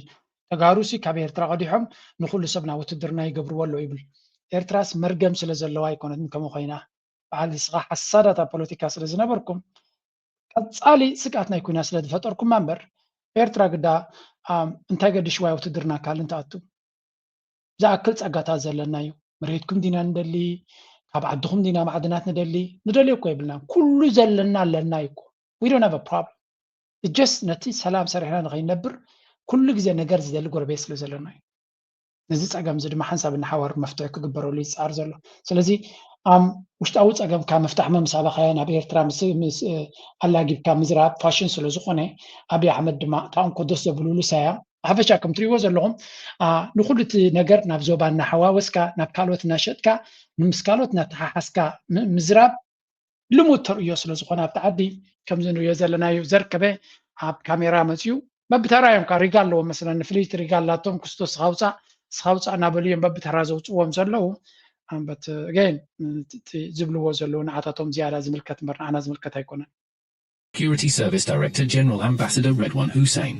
ተጋሩ ሲ ካብ ኤርትራ ቀዲሖም ንኩሉ ሰብ ናብ ውትድርና ይገብርዎ ኣለዉ ይብል ኤርትራስ መርገም ስለ ዘለዋ ኣይኮነትን ከምኡ ኮይና በዓል ንስኻ ሓሳዳት ኣብ ፖለቲካ ስለ ዝነበርኩም ቀፃሊ ስግኣት ናይ ኩና ስለ ዝፈጠርኩማ እምበር ኤርትራ ግዳ እንታይ ገድሽዋ ውትድርና ካልእ እንትኣቱ ዝኣክል ፀጋታት ዘለና እዩ መሬትኩም ዲና ንደሊ ካብ ዓድኹም ዲና ማዕድናት ንደሊ ንደልዮ እኮ የብልና ኩሉ ዘለና ኣለና እዩ እኮ we don't have a problem just ነቲ ሰላም ሰሪሕና ንኸይነብር ኩሉ ግዜ ነገር ዝደሊ ጎረቤት ስለ ዘለና እዩ ነዚ ፀገም እዚ ድማ ሓንሳብ እናሓዋር መፍትሒ ክግበረሉ ይፃር ዘሎ ስለዚ ኣም ውሽጣዊ ፀገምካ ምፍታሕ መምሳባኻዮ ናብ ኤርትራ ምስ ኣላጊብካ ምዝራብ ፋሽን ስለ ዝኾነ ኣብይ ኣሕመድ ድማ እታ እንኮ ደስ ዘብልሉ ሳያ ሓፈሻ ከም ትሪእዎ ዘለኹም ንኩሉ እቲ ነገር ናብ ዞባ እናሓዋወስካ ናብ ካልኦት እናሸጥካ ምስ ካልኦት እናተሓሓዝካ ምዝራብ ልሙድ ተርእዮ ስለ ዝኾነ ኣብቲ ዓዲ ከምዚ ንሪኦ ዘለናዮ ዘርከበ ኣብ ካሜራ መፅዩ በብተራ እዮም ካ ሪጋ ኣለዎም መስለኒ ፍልይቲ ሪጋ ኣላቶም ክስቶ ስኻውፃእ ስኻውፃእ እናበሉ እዮም በብተራ ዘውፅዎም ዘለዉ but again ዝብልዎ ዘለዉ ንዓታቶም ዝያዳ ዝምልከት እምበር ንዓና ዝምልከት ኣይኮነን Security Service Director General Ambassador Redwan Hussein.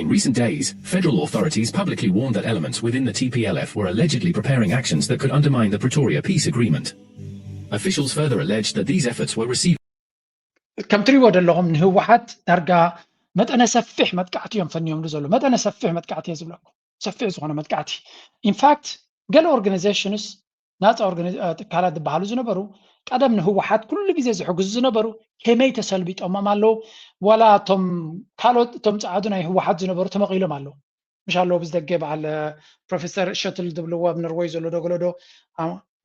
In recent days, federal authorities publicly warned that elements within the T P L F were allegedly preparing actions that could undermine the Pretoria peace agreement. Officials further alleged that these efforts were received. ከም ትሪእዎ ዘለኹም ንህወሓት ዳርጋ መጠነ ሰፊሕ መጥቃዕቲ እዮም ፈንዮምሉ ዘሎ መጠነ ሰፊሕ መጥቃዕቲ እየ ዝብለኩም ሰፊሕ ዝኾነ መጥቃዕቲ ኢንፋክት ገለ ኦርጋናይዜሽንስ ናፃ ትካላት ዝበሃሉ ዝነበሩ ቀደም ንህወሓት ኩሉ ግዜ ዝሕግዙ ዝነበሩ ከመይ ተሰልቢጦሞም ኣለዉ ዋላ እቶም ካልኦት እቶም ፀዓዱ ናይ ህወሓት ዝነበሩ ተመቒሎም ኣለዉ ምሽ ኣለዎ ብዝደገ በዓል ፕሮፌሰር ሸትል ዝብልዎ ኣብ ኖርወይ ዘሎ ዶገለዶ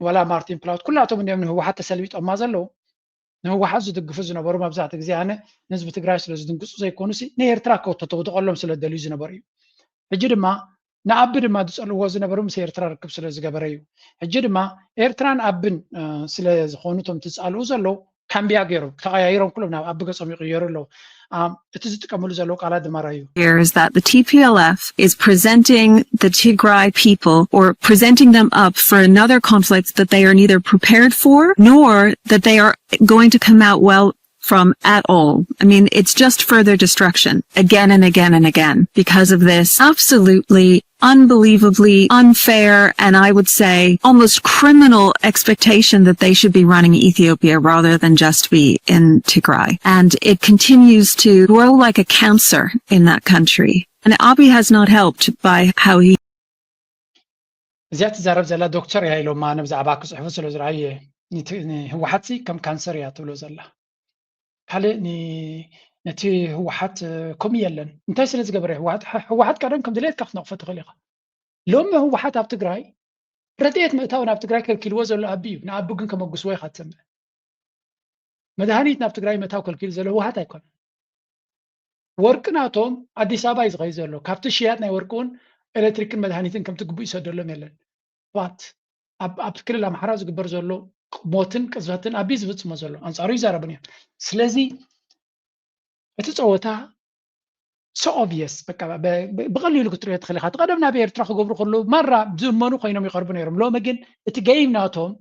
ዋላ ማርቲን ፕላውት ኩላቶም እንዲኦም ንህወሓት ተሰልቢጦማ ዘለዉ ንህወሓት ዝድግፉ ዝነበሩ መብዛሕትኡ ግዜ ኣነ ንህዝቢ ትግራይ ስለ ዝድንግፁ ዘይኮኑሲ ንኤርትራ ከተተውድቐሎም ስለ ዝደልዩ ዝነበሩ እዩ ሕጂ ድማ ንኣቢ ድማ ዝፀልዎ ዝነበሩ ምስ ኤርትራ ርክብ ስለ ዝገበረ እዩ ሕጂ ድማ ኤርትራን ኣብን ስለ ዝኾኑ እቶም ትፃልኡ ዘለዉ ካምቢያ ገይሮም ተቐያይሮም ኩሎም ናብ ኣቢ ገፆም ይቕየሩ ኣለዉ እቲ ዝጥቀምሉ ዘለዉ ቃላት ድማ ራዩ is that the T P L F is presenting the Tigray people or presenting them up for another conflict that they are neither prepared for nor that they are going to come out well from at all. I mean, it's just further destruction again and again and again because of this absolutely unbelievably unfair and I would say almost criminal expectation that they should be running Ethiopia rather than just be in Tigray. And it continues to grow like a cancer in that country. And Abiy has not helped by how he እዚኣ ትዛረብ ዘላ ዶክተር እያ ኢሎም ኣነ ብዛዕባ ክፅሕፉ ስለ ዝረኣየ ንህወሓት ከም ካንሰር እያ ትብሎ ዘላ ካልእ ነቲ ህወሓት ከምኡ የለን እንታይ ስለ ዝገበረ ህወሓት ህወሓት ቀደም ከም ድሌትካ ክትነቕፎ ትኽእል ኢኻ ሎሚ ህወሓት ኣብ ትግራይ ረድኤት ምእታው ናብ ትግራይ ከልኪልዎ ዘሎ ኣቢ እዩ ንኣቢ ግን ከመጉስዎ ኢኻ ትሰምዕ መድሃኒት ናብ ትግራይ ምእታው ከልኪሉ ዘሎ ህወሓት ኣይኮነን ወርቂ ናቶም ኣዲስ ኣበባ እዩ ዝኸይ ዘሎ ካብቲ ሽያጥ ናይ ወርቂ እውን ኤሌክትሪክን መድሃኒትን ከምቲ ግቡእ ይሰደሎም የለን ባት ኣብ ክልል ኣምሓራ ዝግበር ዘሎ ሞትን ቅዝፈትን ኣቢ ዝፍፅሞ ዘሎ ኣንፃሩ ይዛረብን እዮም ስለዚ እቲ ፀወታ so obvious ብቀሊሉ ክትሪኦ ትኽእል ኢኻ እቲ ቀደም ናብ ኤርትራ ክገብሩ ከለዉ ማራ ዝእመኑ ኮይኖም ይቐርቡ ነይሮም ሎሚ ግን እቲ game ናቶም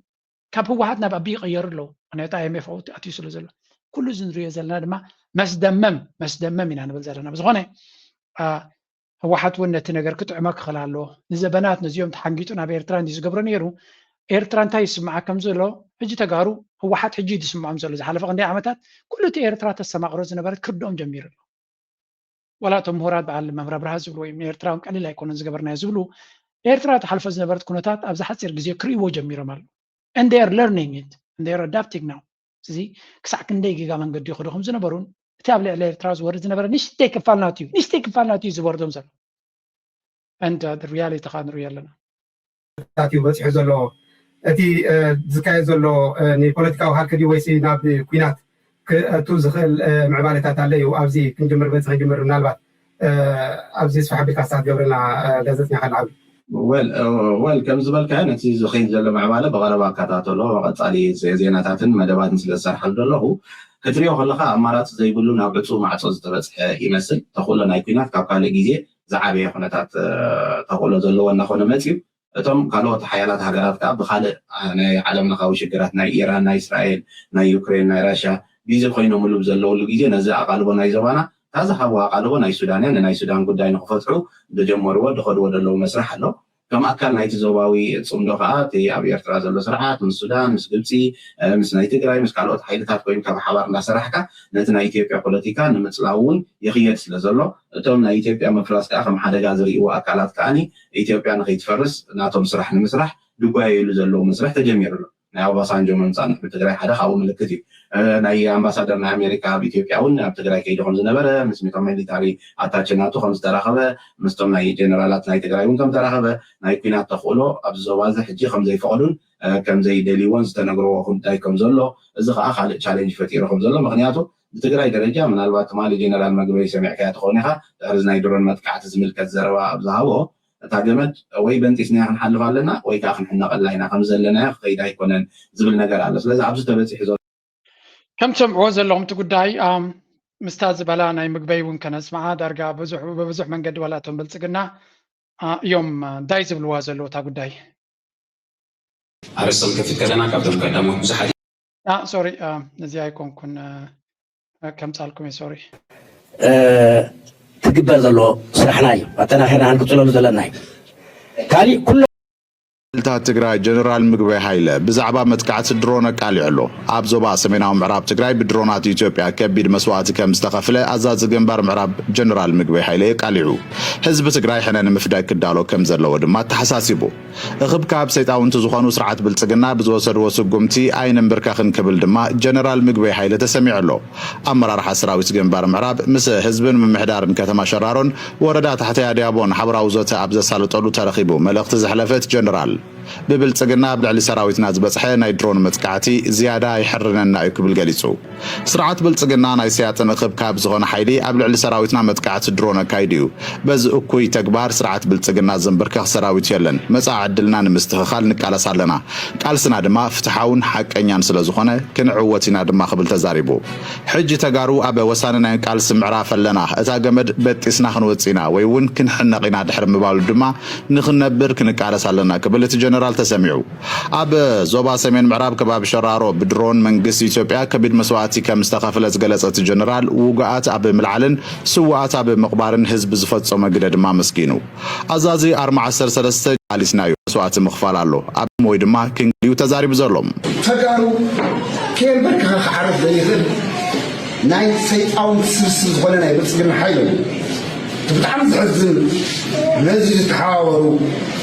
ካብ ህወሓት ናብ ኣቢ ይቐየሩ ኣለዉ ምክንያቱ IMF ኣትዩ ስለ ዘሎ ኩሉ እዚ ንሪኦ ዘለና ድማ መስደመም መስደመም ኢና ንብል ዘለና ብዝኾነ ህወሓት እውን ነቲ ነገር ክጥዕሞ ክኽእል ኣለዎ ንዘበናት ነዚኦም ተሓንጊጡ ናብ ኤርትራ እንዲ ዝገብሮ ነይሩ ኤርትራ እንታይ ይስምዓ ከም ዘሎ ሕጂ ተጋሩ ህወሓት ሕጂ ዝስምዖም ዘሎ ዝሓለፈ ክንደይ ዓመታት ኩሉ እቲ ኤርትራ ተሰማቕሮ ዝነበረ ክርድኦም ጀሚሩ ኣሎ ዋላ እቶም ምሁራት በዓል መምህር ኣብርሃ ዝብሉ ወይ ንኤርትራውን ቀሊል ኣይኮነን ዝገበርናዮ ዝብሉ ኤርትራ ተሓልፎ ዝነበረት ኩነታት ኣብዚ ሓፂር ግዜ ክርእይዎ ጀሚሮም ኣለዉ and they are learning it and they are adapting now እዚ ክሳዕ ክንደይ ጌጋ መንገዲ ይኸዱ ከም ዝነበሩን እቲ ኣብ ልዕሊ ኤርትራ ዝወርድ ዝነበረ ንሽተይ ክፋል ናቱ እዩ ንሽተይ ክፋል ናቱ እዩ ዝወርዶም ዘሎ and reality ኻ ንሪኦ ኣለና ታት እዩ በፂሑ ዘሎ እቲ ዝካየድ ዘሎ ንፖለቲካዊ ሃልኪ ድዩ ወይሲ ናብ ኩናት ክእቱ ዝኽእል ምዕባለታት ኣለ እዩ ኣብዚ ክንጅምር በዚ ክንጅምር ምናልባት ኣብዚ ስፋሕ ኣቢልካ ስታት ገብረና ጋዜጠኛ ካልዓቢ ወል ከም ዝበልካዮ ነቲ ዝኸይድ ዘሎ ምዕባለ ብቐረባ እከታተሎ፣ ቀጻሊ ዜናታትን መደባትን ስለ ዝሰርሓሉ ዘለኹ ክትሪኦ ከለኻ ኣማራጺ ዘይብሉ ናብ ዕጹው ማዕጾ ዝተበጽሐ ይመስል። ተኽእሎ ናይ ኲናት ካብ ካልእ ግዜ ዝዓበየ ኩነታት ተኽእሎ ዘለዎ እናኾነ መጺኡ። እቶም ካልኦት ሓያላት ሃገራት ከኣ ብኻልእ ናይ ዓለምለኻዊ ሽግራት ናይ ኢራን፣ ናይ እስራኤል፣ ናይ ዩክሬን፣ ናይ ራሽያ ቢዚ ኮይኖምሉ ብዘለውሉ ግዜ ነዚ ኣቓልቦ ናይ ዞባና እታ ዝሃብዋ ኣቓልቦ ናይ ሱዳን እያ። ንናይ ሱዳን ጉዳይ ንኽፈትሑ ዝጀመርዎ ዝኸድዎ ዘለዉ መስርሕ ኣሎ። ከም ኣካል ናይቲ ዞባዊ ጽምዶ ከኣ እቲ ኣብ ኤርትራ ዘሎ ስርዓት ምስ ሱዳን፣ ምስ ግብጺ፣ ምስ ናይ ትግራይ፣ ምስ ካልኦት ሓይልታት ኮይንካ ብሓባር እንዳሰራሕካ ነቲ ናይ ኢትዮጵያ ፖለቲካ ንምጽላው እውን ይኽየድ ስለ ዘሎ እቶም ናይ ኢትዮጵያ ምፍራስ ከኣ ከም ሓደጋ ዝርእይዎ ኣካላት ከኣኒ ኢትዮጵያ ንኸይትፈርስ ናቶም ስራሕ ንምስራሕ ድጓየሉ ዘለዉ መስርሕ ተጀሚሩ ኣሎ። ናይ ኦባሳንጆ ምምፃእ ንሕቢ ትግራይ ሓደ ካብኡ ምልክት እዩ። ናይ ኣምባሳደር ናይ ኣሜሪካ ኣብ ኢትዮጵያ እውን ኣብ ትግራይ ከይዱ ከም ዝነበረ ምስ ሚቶም ሚሊታሪ ኣታቸ ናቱ ከም ዝተራኸበ ምስቶም ናይ ጀነራላት ናይ ትግራይ እውን ከም ተራኸበ ናይ ኩናት ተኽእሎ ኣብዚ ዞባ እዚ ሕጂ ከም ዘይፈቐዱን ከም ዘይደልይዎን ዝተነግርዎ ጉዳይ ከም ዘሎ እዚ ከዓ ካልእ ቻሌንጅ ፈጢሩ ከም ዘሎ ምክንያቱ ብትግራይ ደረጃ ምናልባት ትማሊ ጀነራል መግበይ ሰሚዕካያ ትኸውን ኢኻ ድሕሪ ናይ ድሮን መጥቃዕቲ ዝምልከት ዘረባ ኣብ ዝሃቦ እታ ገመድ ወይ በንጢስናያ ክንሓልፍ ኣለና ወይ ከዓ ክንሕነቐላ ኢና ከም ዘለናዮ ክኸይድ ኣይኮነን ዝብል ነገር ኣሎ ስለዚ ኣብዚ ተበፂሑ ዘሎ ከም ትሰምዕዎ ዘለኹም እቲ ጉዳይ ምስታ ዝበላ ናይ ምግበይ እውን ከነስምዓ ዳርጋ ብብዙሕ መንገዲ ዋላ እቶም ብልፅግና እዮም ዳይ ዝብልዋ ዘለዉ እታ ጉዳይ ኣርእስቶም ከፊት ከለና ካብቶም ቀዳሞት ብዙሓት ሶሪ እዚ ኣይኮንኩን ከምፃልኩም ሶሪ ትግበር ዘሎ ስራሕና እዩ ኣጠናኺርና ክንቅፅለሉ ዘለና እዩ ካሊእ ኩሎ ሓይልታት ትግራይ ጀነራል ምግበይ ሃይለ ብዛዕባ መጥቃዕቲ ድሮን ኣቃሊዑ ኣሎ። ኣብ ዞባ ሰሜናዊ ምዕራብ ትግራይ ብድሮናት ኢትዮጵያ ከቢድ መስዋእቲ ከም ዝተኸፍለ ኣዛዚ ግንባር ምዕራብ ጀነራል ምግበይ ሃይለ የቃሊዑ። ህዝቢ ትግራይ ሕነ ንምፍዳይ ክዳሎ ከም ዘለዎ ድማ ኣተሓሳሲቡ። እኽብካብ ሰይጣውንቲ ዝኾኑ ስርዓት ብልፅግና ብዝወሰድዎ ስጉምቲ ኣይንምብርከኽን ክብል ድማ ጀነራል ምግበይ ሃይለ ተሰሚዑ ኣሎ። ኣመራርሓ ሰራዊት ግንባር ምዕራብ ምስ ህዝብን ምምሕዳርን ከተማ ሸራሮን ወረዳ ታሕተይ ኣድያቦን ሓበራዊ ዘተ ኣብ ዘሳለጠሉ ተረኺቡ መልእኽቲ ዘሕለፈ እቲ ጀነራል፣ ብብልፅግና ኣብ ልዕሊ ሰራዊትና ዝበፅሐ ናይ ድሮን መጥቃዕቲ ዝያዳ የሕርነና እዩ ክብል ገሊፁ። ስርዓት ብልፅግና ናይ ሰያጥን እኽብካብ ዝኾነ ሓይሊ ኣብ ልዕሊ ሰራዊትና መጥቃዕቲ ድሮን ኣካይዱ እዩ። በዚ እኩይ ተግባር ስርዓት ብልፅግና ዘንበርከኽ ሰራዊት የለን። መፃኢ ዕድልና ንምስትኽኻል ንቃለስ ኣለና። ቃልስና ድማ ፍትሓውን ሓቀኛን ስለዝኾነ ክንዕወት ኢና ድማ ክብል ተዛሪቡ። ሕጂ ተጋሩ ኣብ ወሳኒ ናይ ቃልሲ ምዕራፍ ኣለና። እታ ገመድ በጢስና ክንወፅእ ኢና ወይ እውን ክንሕነቕ ኢና ድሕሪ ምባሉ ድማ ንኽንነብር ክንቃለስ ኣለና ክብል እቲ ጀነራል ተሰሚዑ። ኣብ ዞባ ሰሜን ምዕራብ ከባቢ ሸራሮ ብድሮን መንግስቲ ኢትዮጵያ ከቢድ መስዋእቲ ከም ዝተኸፍለ ዝገለጸ እቲ ጀነራል ውጉኣት ኣብ ምልዓልን ስውኣት ኣብ ምቕባርን ህዝቢ ዝፈፀሞ ግደ ድማ ኣመስጊኑ። ኣዛዚ ኣርማ ዓሰርተ ሰለስተ ቃሊስና እዩ መስዋእቲ ምኽፋል ኣሎ ኣብ ወይ ድማ ክንግል እዩ ተዛሪቡ ዘሎ። ተጋሩ ከየንበርክኸ ክዓርፍ ዘይኽእል ናይ ሰይጣውንቲ ስብስብ ዝኾነ ናይ ብልፅግና ሓይሊ እዩ። እቲ ብጣዕሚ ዘሕዝን ነዚ ዝተሓባበሩ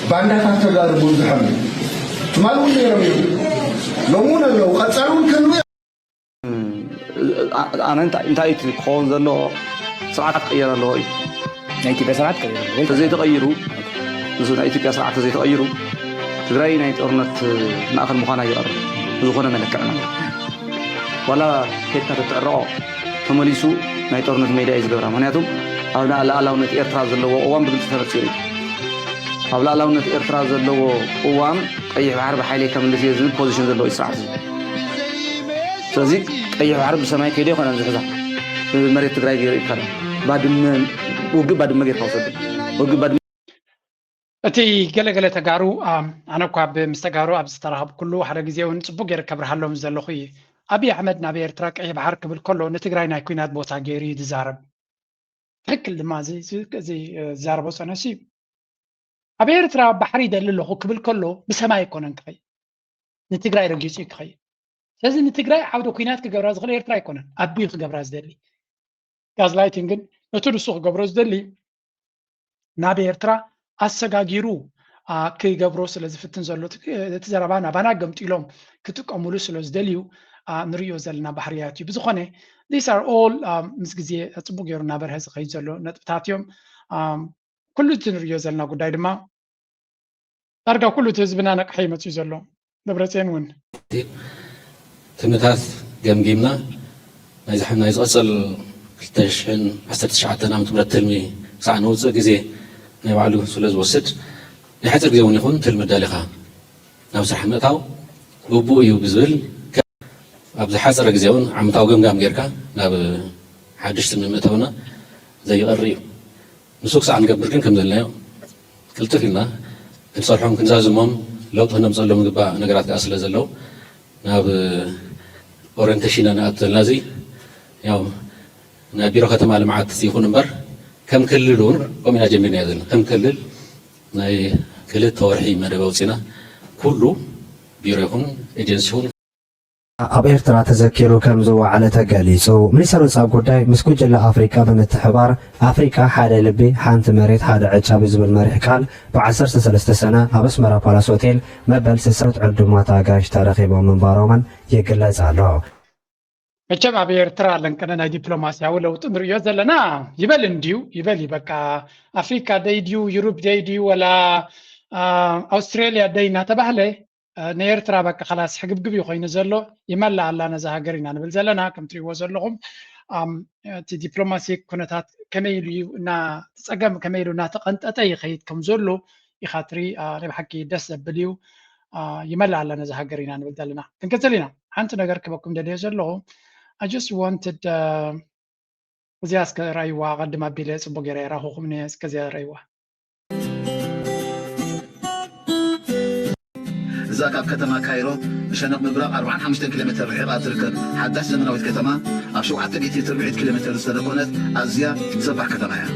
ባንዳታት ተጋሩ ብዙሕ ኣሎ። ትማሊ እውን ነይሮም እዮም፣ ሎሚ እውን ኣለዉ፣ ቀፃሊ እውን ክህልዉ እዮም። ኣነ እንታይ እንታይ እቲ ክኸውን ዘለዎ ስርዓት ክቕየር ኣለዎ እዩ ናይ ኢትዮጵያ ስርዓት ቀይሩ እንተዘይተቐይሩ ንሱ ናይ ኢትዮጵያ ስርዓት ተዘይተቐይሩ ትግራይ ናይ ጦርነት ማእኸል ምዃና ይቐርብ ብዝኾነ መለክዕ ማለት ዋላ ኬድካ ተትዕረቆ ተመሊሱ ናይ ጦርነት ሜዳ እዩ ዝገብራ ምክንያቱ ኣብ ልኣላውነት ኤርትራ ዘለዎ ቅዋም ብግልፂ ተፈፂሩ እዩ ኣብ ልኣላውነት ኤርትራ ዘለዎ ቅዋም ቀይሕ ባሕሪ ብሓይለይ ከምልስ እየ ዝብል ፖዚሽን ዘለዎ እዩ ስርዓት ስለዚ ቀይሕ ባሕሪ ብሰማይ ከይደ ይኮነ ዝሕዛ ብመሬት ትግራይ ገይሩ ይካደ ባድመ ውግእ ባድመ ጌርካ ውሰዱ ውግእ ባድመ እቲ ገለገለ ተጋሩ ኣነ እኳ ምስ ተጋሩ ኣብ ዝተራኸብኩሉ ሓደ ግዜ እውን ፅቡቅ ገይረ ከብርሃሎም ዘለኹ እዩ። ኣብይ ኣሕመድ ናብ ኤርትራ ቀይሕ ባሕር ክብል ከሎ ንትግራይ ናይ ኩናት ቦታ ገይሩ እዩ ዝዛረብ። ትክክል ድማ እዚ ዝዛረቦ ፀነሲ እዩ። ኣብ ኤርትራ ባሕሪ ይደሊ ኣለኹ ክብል ከሎ ብሰማይ ኣይኮነን ክኸይድ ንትግራይ ረጊፁ እዩ ክኸይድ። ስለዚ ንትግራይ ዓውደ ኩናት ክገብራ ዝኽእል ኤርትራ ኣይኮነን ኣቢዩ ክገብራ ዝደሊ። ጋዝላይቲንግ ግን ነቲ ንሱ ክገብሮ ዝደሊ ናብ ኤርትራ ኣሰጋጊሩ ክገብሮ ስለ ዝፍትን ዘሎ እቲ ዘረባ ናባና ገምጢሎም ክጥቀምሉ ስለ ዝደልዩ ንሪኦ ዘለና ባህርያት እዩ። ብዝኾነ these are all ምስ ግዜ ፅቡቅ ገይሩ እናበርሀ ዝኸይድ ዘሎ ነጥብታት እዮም። ኩሉ እቲ ንሪኦ ዘለና ጉዳይ ድማ ዳርጋ ኩሉ እቲ ህዝብና ነቅሐ ይመፅዩ ዘሎ ደብረፅዮን እውን ትምታት ገምጊምና ናይ ዝሕም ናይ ዝቐፅል ክልተ ሽሕን ዓሰርተ ትሽዓተን ዓመት ምረት ትልሚ ክሳዕ ንውፅእ ግዜ ናይ ባዕሉ ስለ ዝወስድ ንሓፂር ግዜ እውን ይኹን ትልሚ ኣዳሊኻ ናብ ስራሕ ምእታው ግቡእ እዩ ብዝብል፣ ከ-፣ ኣብ ዝሓፀረ ግዜ እውን ዓመታዊ ገምጋም ጌርካ ናብ ሓድሽ ትልሚ ምእታውና ዘይቐሪ እዩ። ንሱ ክሳዕ ንገብር ግን ከም ዘለናዮ ቅልጥፍ ኢልና ክንሰርሖም ክንዛዝሞም ለውጢ ክነምፀሎም ዝግባእ ነገራት ከዓ ስለ ዘለዉ ናብ ኦሪንቴሽን ኢና ንኣቱ ዘለና። እዚ ያው ናይ ቢሮ ከተማ ልምዓት ይኹን እምበር ከም ክልል እውን ከምኡ ኢና ጀሚርና ዘለና። ከም ክልል ናይ ክልተ ወርሒ መደብ ኣውፂና ኩሉ ቢሮ ይኹን ኤጀንሲ ይኹን ኣብ ኤርትራ ተዘኪሩ ከም ዝወዓለ ተገሊጹ። ሚኒስተር ወጻኢ ጉዳይ ምስ ጉጅለ ኣፍሪቃ ብምትሕባር ኣፍሪቃ ሓደ ልቢ፣ ሓንቲ መሬት፣ ሓደ ዕጫ ብዝብል መሪሕ ቃል ብ ዓሰርተ ሰለስተ ሰነ ኣብ ኣስመራ ፓላስ ሆቴል መበል ስሳ ዕዱማት ኣጋይሽ ተረኺቦም ምንባሮምን ይግለጽ ኣሎ። መቸም ኣብ ኤርትራ ለንቀነ ናይ ዲፕሎማስያዊ ለውጢ ንርእዮ ዘለና ይበል እንድዩ ይበል እዩ። በቃ ኣፍሪካ ደይ ድዩ ዩሩፕ ደይ ድዩ ወላ ኣውስትሬልያ ደይ እናተባህለ ንኤርትራ በቃ ከላስ ሕግብግብ እዩ ኮይኑ ዘሎ። ይመላእ ኣላ ነዛ ሃገር ኢና ንብል ዘለና። ከም ትሪእዎ ዘለኹም እቲ ዲፕሎማሲ ኩነታት ከመይ ኢሉ እዩ እና ፀገም ከመይ ኢሉ እናተቐንጠጠ ይኸይድ ከም ዘሎ ኢኻ ትርኢ። ናይ ብሓቂ ደስ ዘብል እዩ። ይመላእ ኣላ ነዛ ሃገር ኢና ንብል ዘለና። ክንቅፅል ኢና። ሓንቲ ነገር ክበኩም ደልየ ዘለኹ I just wanted እዚኣ እስከ ራይዋ ቀድም ኣቢለ ፅቡቅ ገይረ የራኹኹም እስከ እዚኣ ራይዋ። እዛ ካብ ከተማ ካይሮ ብሸነቕ ምብራቕ ኣርብዓን ሓሙሽተን ኪሎ ሜተር ርሒቓ እትርከብ ሓዳሽ ዘመናዊት ከተማ፣ ኣብ ሸውዓተ ሚእቲ ርብዒት ኪሎ ሜተር ዝተደኾነት ኣዝያ ሰፋሕ ከተማ እያ።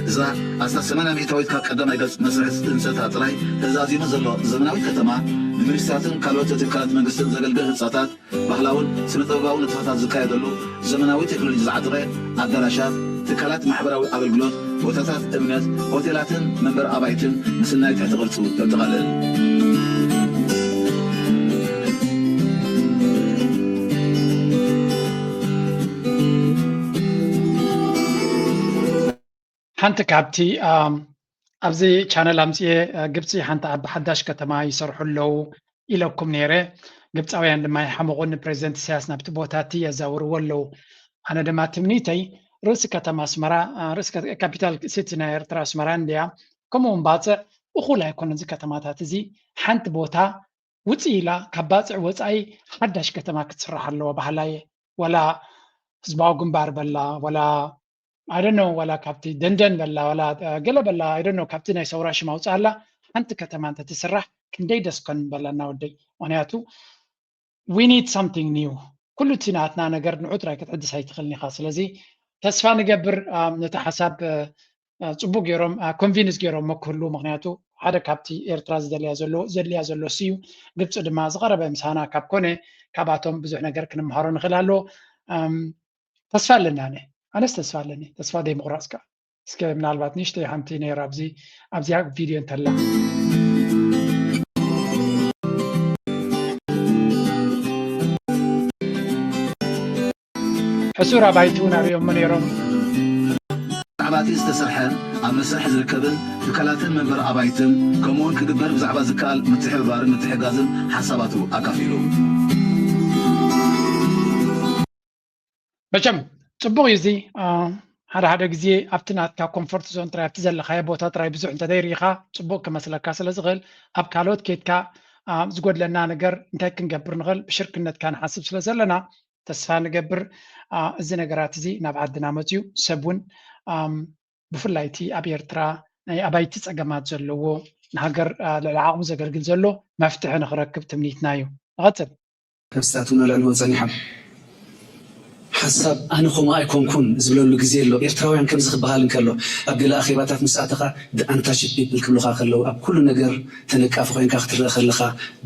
እዛ ኣስታት ሰማንያ ሚእታዊት ካብ ቀዳማይ ገጽ መስርሕ ህንጸታ ጥራይ ተዛዚሙ ዘሎ ዘመናዊት ከተማ፣ ንሚኒስትራትን ካልኦት ትካላት መንግስትን ዘገልግል ህንጻታት፣ ባህላውን ስነ-ጥበባውን ንጥፈታት ዝካየደሉ ዘመናዊ ቴክኖሎጂ ዝዓጠቐ ኣዳራሻት፣ ትካላት ማሕበራዊ ኣገልግሎት፣ ቦታታት እምነት፣ ሆቴላትን መንበሪ ኣባይትን ምስናይ ትሕቲ ቅርጹ የጠቓልል። ሓንቲ ካብቲ ኣብዚ ቻነል ኣምፅኤ ግብፂ ሓንቲ ዓቢ ሓዳሽ ከተማ ይሰርሑ ኣለዉ ኢለኩም ነይረ። ግብፃውያን ድማ ይሓምቑ፣ ንፕሬዚደንት ኢሳያስ ናብቲ ቦታ እቲ የዛውርዎ ኣለዉ። ኣነ ድማ ትምኒተይ ርእሲ ከተማ ኣስመራ፣ ርእሲ ካፒታል ሲቲ ናይ ኤርትራ ኣስመራ እንድያ። ከምኡ እውን ባፅዕ እኹል ኣይኮነን። እዚ ከተማታት እዚ ሓንቲ ቦታ ውፅእ ኢላ ካብ ባፅዕ ወፃኢ ሓዳሽ ከተማ ክትስራሕ ኣለዋ በሃላይ እየ። ወላ ህዝባዊ ግንባር በላ ወላ I don't know ዋላ ካብቲ ደንደን በላ ዋላ ገለ በላ I don't know ካብቲ ናይ ሰውራ ሽም ኣውፅኣላ ሓንቲ ከተማ እንተትስራሕ ክንደይ ደስ ኮን በላና ወደይ። ምክንያቱ we need something new። ኩሉ እቲ ናትና ነገር ንዑ ጥራይ ክትሕድስ ኣይትኽእልን ኢኻ። ስለዚ ተስፋ ንገብር ነቲ ሓሳብ ፅቡቅ ገይሮም ኮንቪንስ ገይሮም መክህሉ። ምክንያቱ ሓደ ካብቲ ኤርትራ ዝደልያ ዘሎ ዘድልያ ዘሎ እሱ እዩ። ግብፂ ድማ ዝቐረበ ምሳና ካብ ኮነ ካብኣቶም ብዙሕ ነገር ክንምሃሮ ንኽእል ኣሎ። ተስፋ ኣለኒ ኣነ ኣነስ ተስፋ ኣለኒ። ተስፋ ደይ ምቑራፅ ከዓ እስከ ምናልባት ንእሽተይ ሓንቲ ነይራ ኣብዚ ኣብዚኣ ቪድዮ እንተላ ሕሱር ኣባይቲ እውን ኣርእዮሞ ነይሮም። ብዛዕባ እቲ ዝተሰርሐን ኣብ መስርሕ ዝርከብን ትካላትን መንበሪ ኣባይትን ከምኡውን ክግበር ብዛዕባ ዝከኣል ምትሕብባርን ምትሕጋዝን ሓሳባቱ ኣካፊሉ። መቸም ፅቡቕ እዩ እዚ። ሓደ ሓደ ግዜ ኣብቲ ናትካ ኮንፈርት ዞን ጥራይ ኣብቲ ዘለኻዮ ቦታ ጥራይ ብዙሕ እንተዘይርኢኻ ፅቡቕ ክመስለካ ስለ ዝኽእል ኣብ ካልኦት ኬድካ ዝጎድለና ነገር እንታይ ክንገብር ንኽእል ብሽርክነትካ ንሓስብ ስለ ዘለና ተስፋ ንገብር እዚ ነገራት እዚ ናብ ዓድና መፅዩ ሰብ እውን ብፍላይ እቲ ኣብ ኤርትራ ናይ ኣባይቲ ፀገማት ዘለዎ ንሃገር ልዕሊ ዓቕሙ ዘገልግል ዘሎ መፍትሒ ንኽረክብ ትምኒትና እዩ። ንቐፅል። ከብስታትና ልዕልዎ ጸኒሖም። ሓሳብ ኣነ ከምኡ ኣይኮንኩን ዝብለሉ ግዜ ኣሎ። ኤርትራውያን ከምዚ ክበሃል እንከሎ ኣብ ገለ ኣኼባታት ምስ ኣተኻ the untouched people ክብሉኻ ከለዉ ኣብ ኩሉ ነገር ተነቃፊ ኮይንካ ክትረአ ከለኻ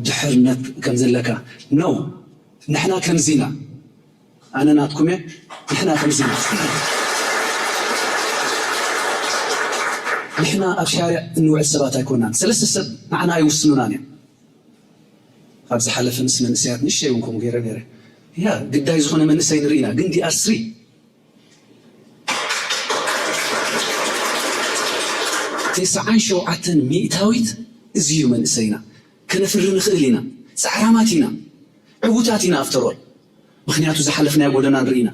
ድሕርነት ከም ዘለካ no ንሕና ከምዚ ኢና ኣነ ናትኩም እየ ንሕና ከምዚ ኢና ንሕና ኣብ ሻርዕ እንውዕል ሰባት ኣይኮናን ሰለስተ ሰብ ንዓና ኣይውስኑናን እዮም ካብ ዝሓለፈ ምስ መንእሰያት ንእሽተይ እውን ከምኡ ገይረ ነይረ ያ ግዳይ ዝኾነ መንእሰይ ንርኢ ኢና ግን they are three ተስዓን ሸውዓተን ሚእታዊት እዚ እዩ መንእሰይና ከነፍሪ ንኽእል ኢና ፃዕራማት ኢና ዕዉታት ኢና after all ምኽንያቱ ዝሓለፍናዮ ጎደና ንርኢ ኢና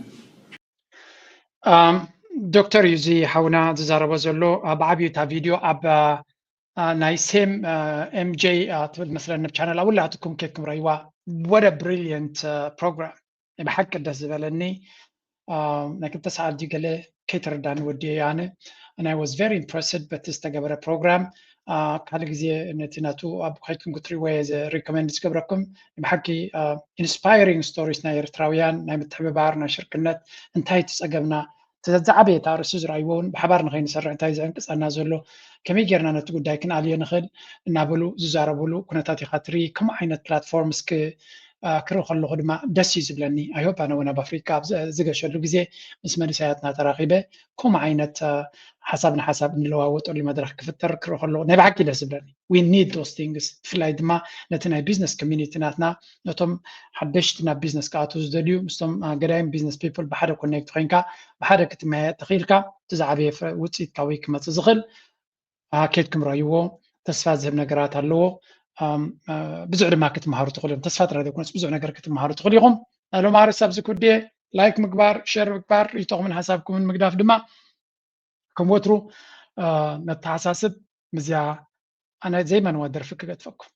ዶክተር እዩ እዚ ሓውና ዝዛረቦ ዘሎ ብዓብዩ እታ ቪድዮ ኣብ ናይ ሴም ኤምጄ ትብል መስለኒ ብ ቻነል ውላትኩም ኬድኩም ረይዋ። What a brilliant program። ብሓቂ ደስ ዝበለኒ ናይ ክልተ ሰዓት ድዩ ገለ ከይተረዳኒ ወዲ ኣነ። And I was very impressed በቲ ዝተገበረ ፕሮግራም። ካልእ ግዜ ነቲ ናቱ ኣብ ከይድኩም ክትሪእዎ እየ recommend ዝገብረኩም። ብሓቂ inspiring stories ናይ ኤርትራውያን ናይ ምትሕብባር ናይ ሽርክነት እንታይ ትጸገምና ተዛዓበየ እቲ ኣርእስቲ ዝረኣይዎ እውን ብሓባር ንኸይንሰርሕ እንታይ ዘዕንቅጸና ዘሎ ከመይ ጌርና ነቲ ጉዳይ ክንኣልዮ ንኽእል እናበሉ ዝዛረብሉ ኩነታት ኢኻ ትርኢ። ከምኡ ዓይነት platforms ክርኢ ከለኹ ድማ ደስ እዩ ዝብለኒ። I hope ኣነ እውን ኣብ ኣፍሪካ ኣብ ዝገሸሉ ግዜ ምስ መንእሰያትና ተራኺበ ከምኡ ዓይነት ሓሳብ ንሓሳብ እንለዋወጠሉ መድረክ ክፍጠር ክርኢ ከለኹ ናይ ብሓቂ ደስ ዝብለኒ። We need those things። ብፍላይ ድማ ነቲ ናይ business community ናትና ነቶም ሓደሽቲ ናብ business ክኣትዉ ዝደልዩ ምስቶም ገዳይም business people ብሓደ connect ኮይንካ ብሓደ ክትመያየጥ ተኽኢልካ እቲ ዝዓበየ ውፅኢት ካብይ ክመፅእ ዝኽእል ከይድኩም ረይዎ። ተስፋ ዝህብ ነገራት ኣለዎ። ብዙሕ ድማ ክትመሃሩ ትኽእሉ እዮም። ተስፋ ጥራይ ዘይኮነስ ብዙሕ ነገር ክትመሃሩ ትኽእሉ ኢኹም። ሎም ኣርእስቲ ኣብዚ ክውድየ። ላይክ ምግባር፣ ሸር ምግባር፣ ርእይቶኹምን ሓሳብኩምን ምግዳፍ ድማ ከም ወትሩ ነተሓሳስብ። ምዚኣ ኣነ ዘይመንዋ ደርፊ ክገጥፈኩም።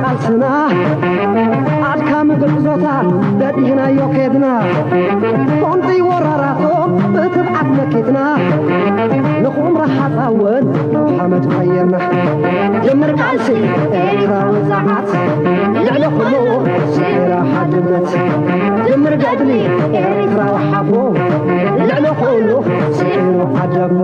ቃልስና ኣድካሚ ጉዕዞታት በዲህናዮ ከድና ቁንጢ ወራራቶ ብትብዓት መኪትና ንኹምራ ሓፃውን ሓመድ ቀየርና ድምር ቃልሲ ኤርትራዊ ዛዓት ልዕሊ ኩሉ ስዒራ ሓድነት ድምር ገድሊ ኤርትራዊ ሓቦ ልዕሊ ኩሉ ስዒሩ ዓደቦ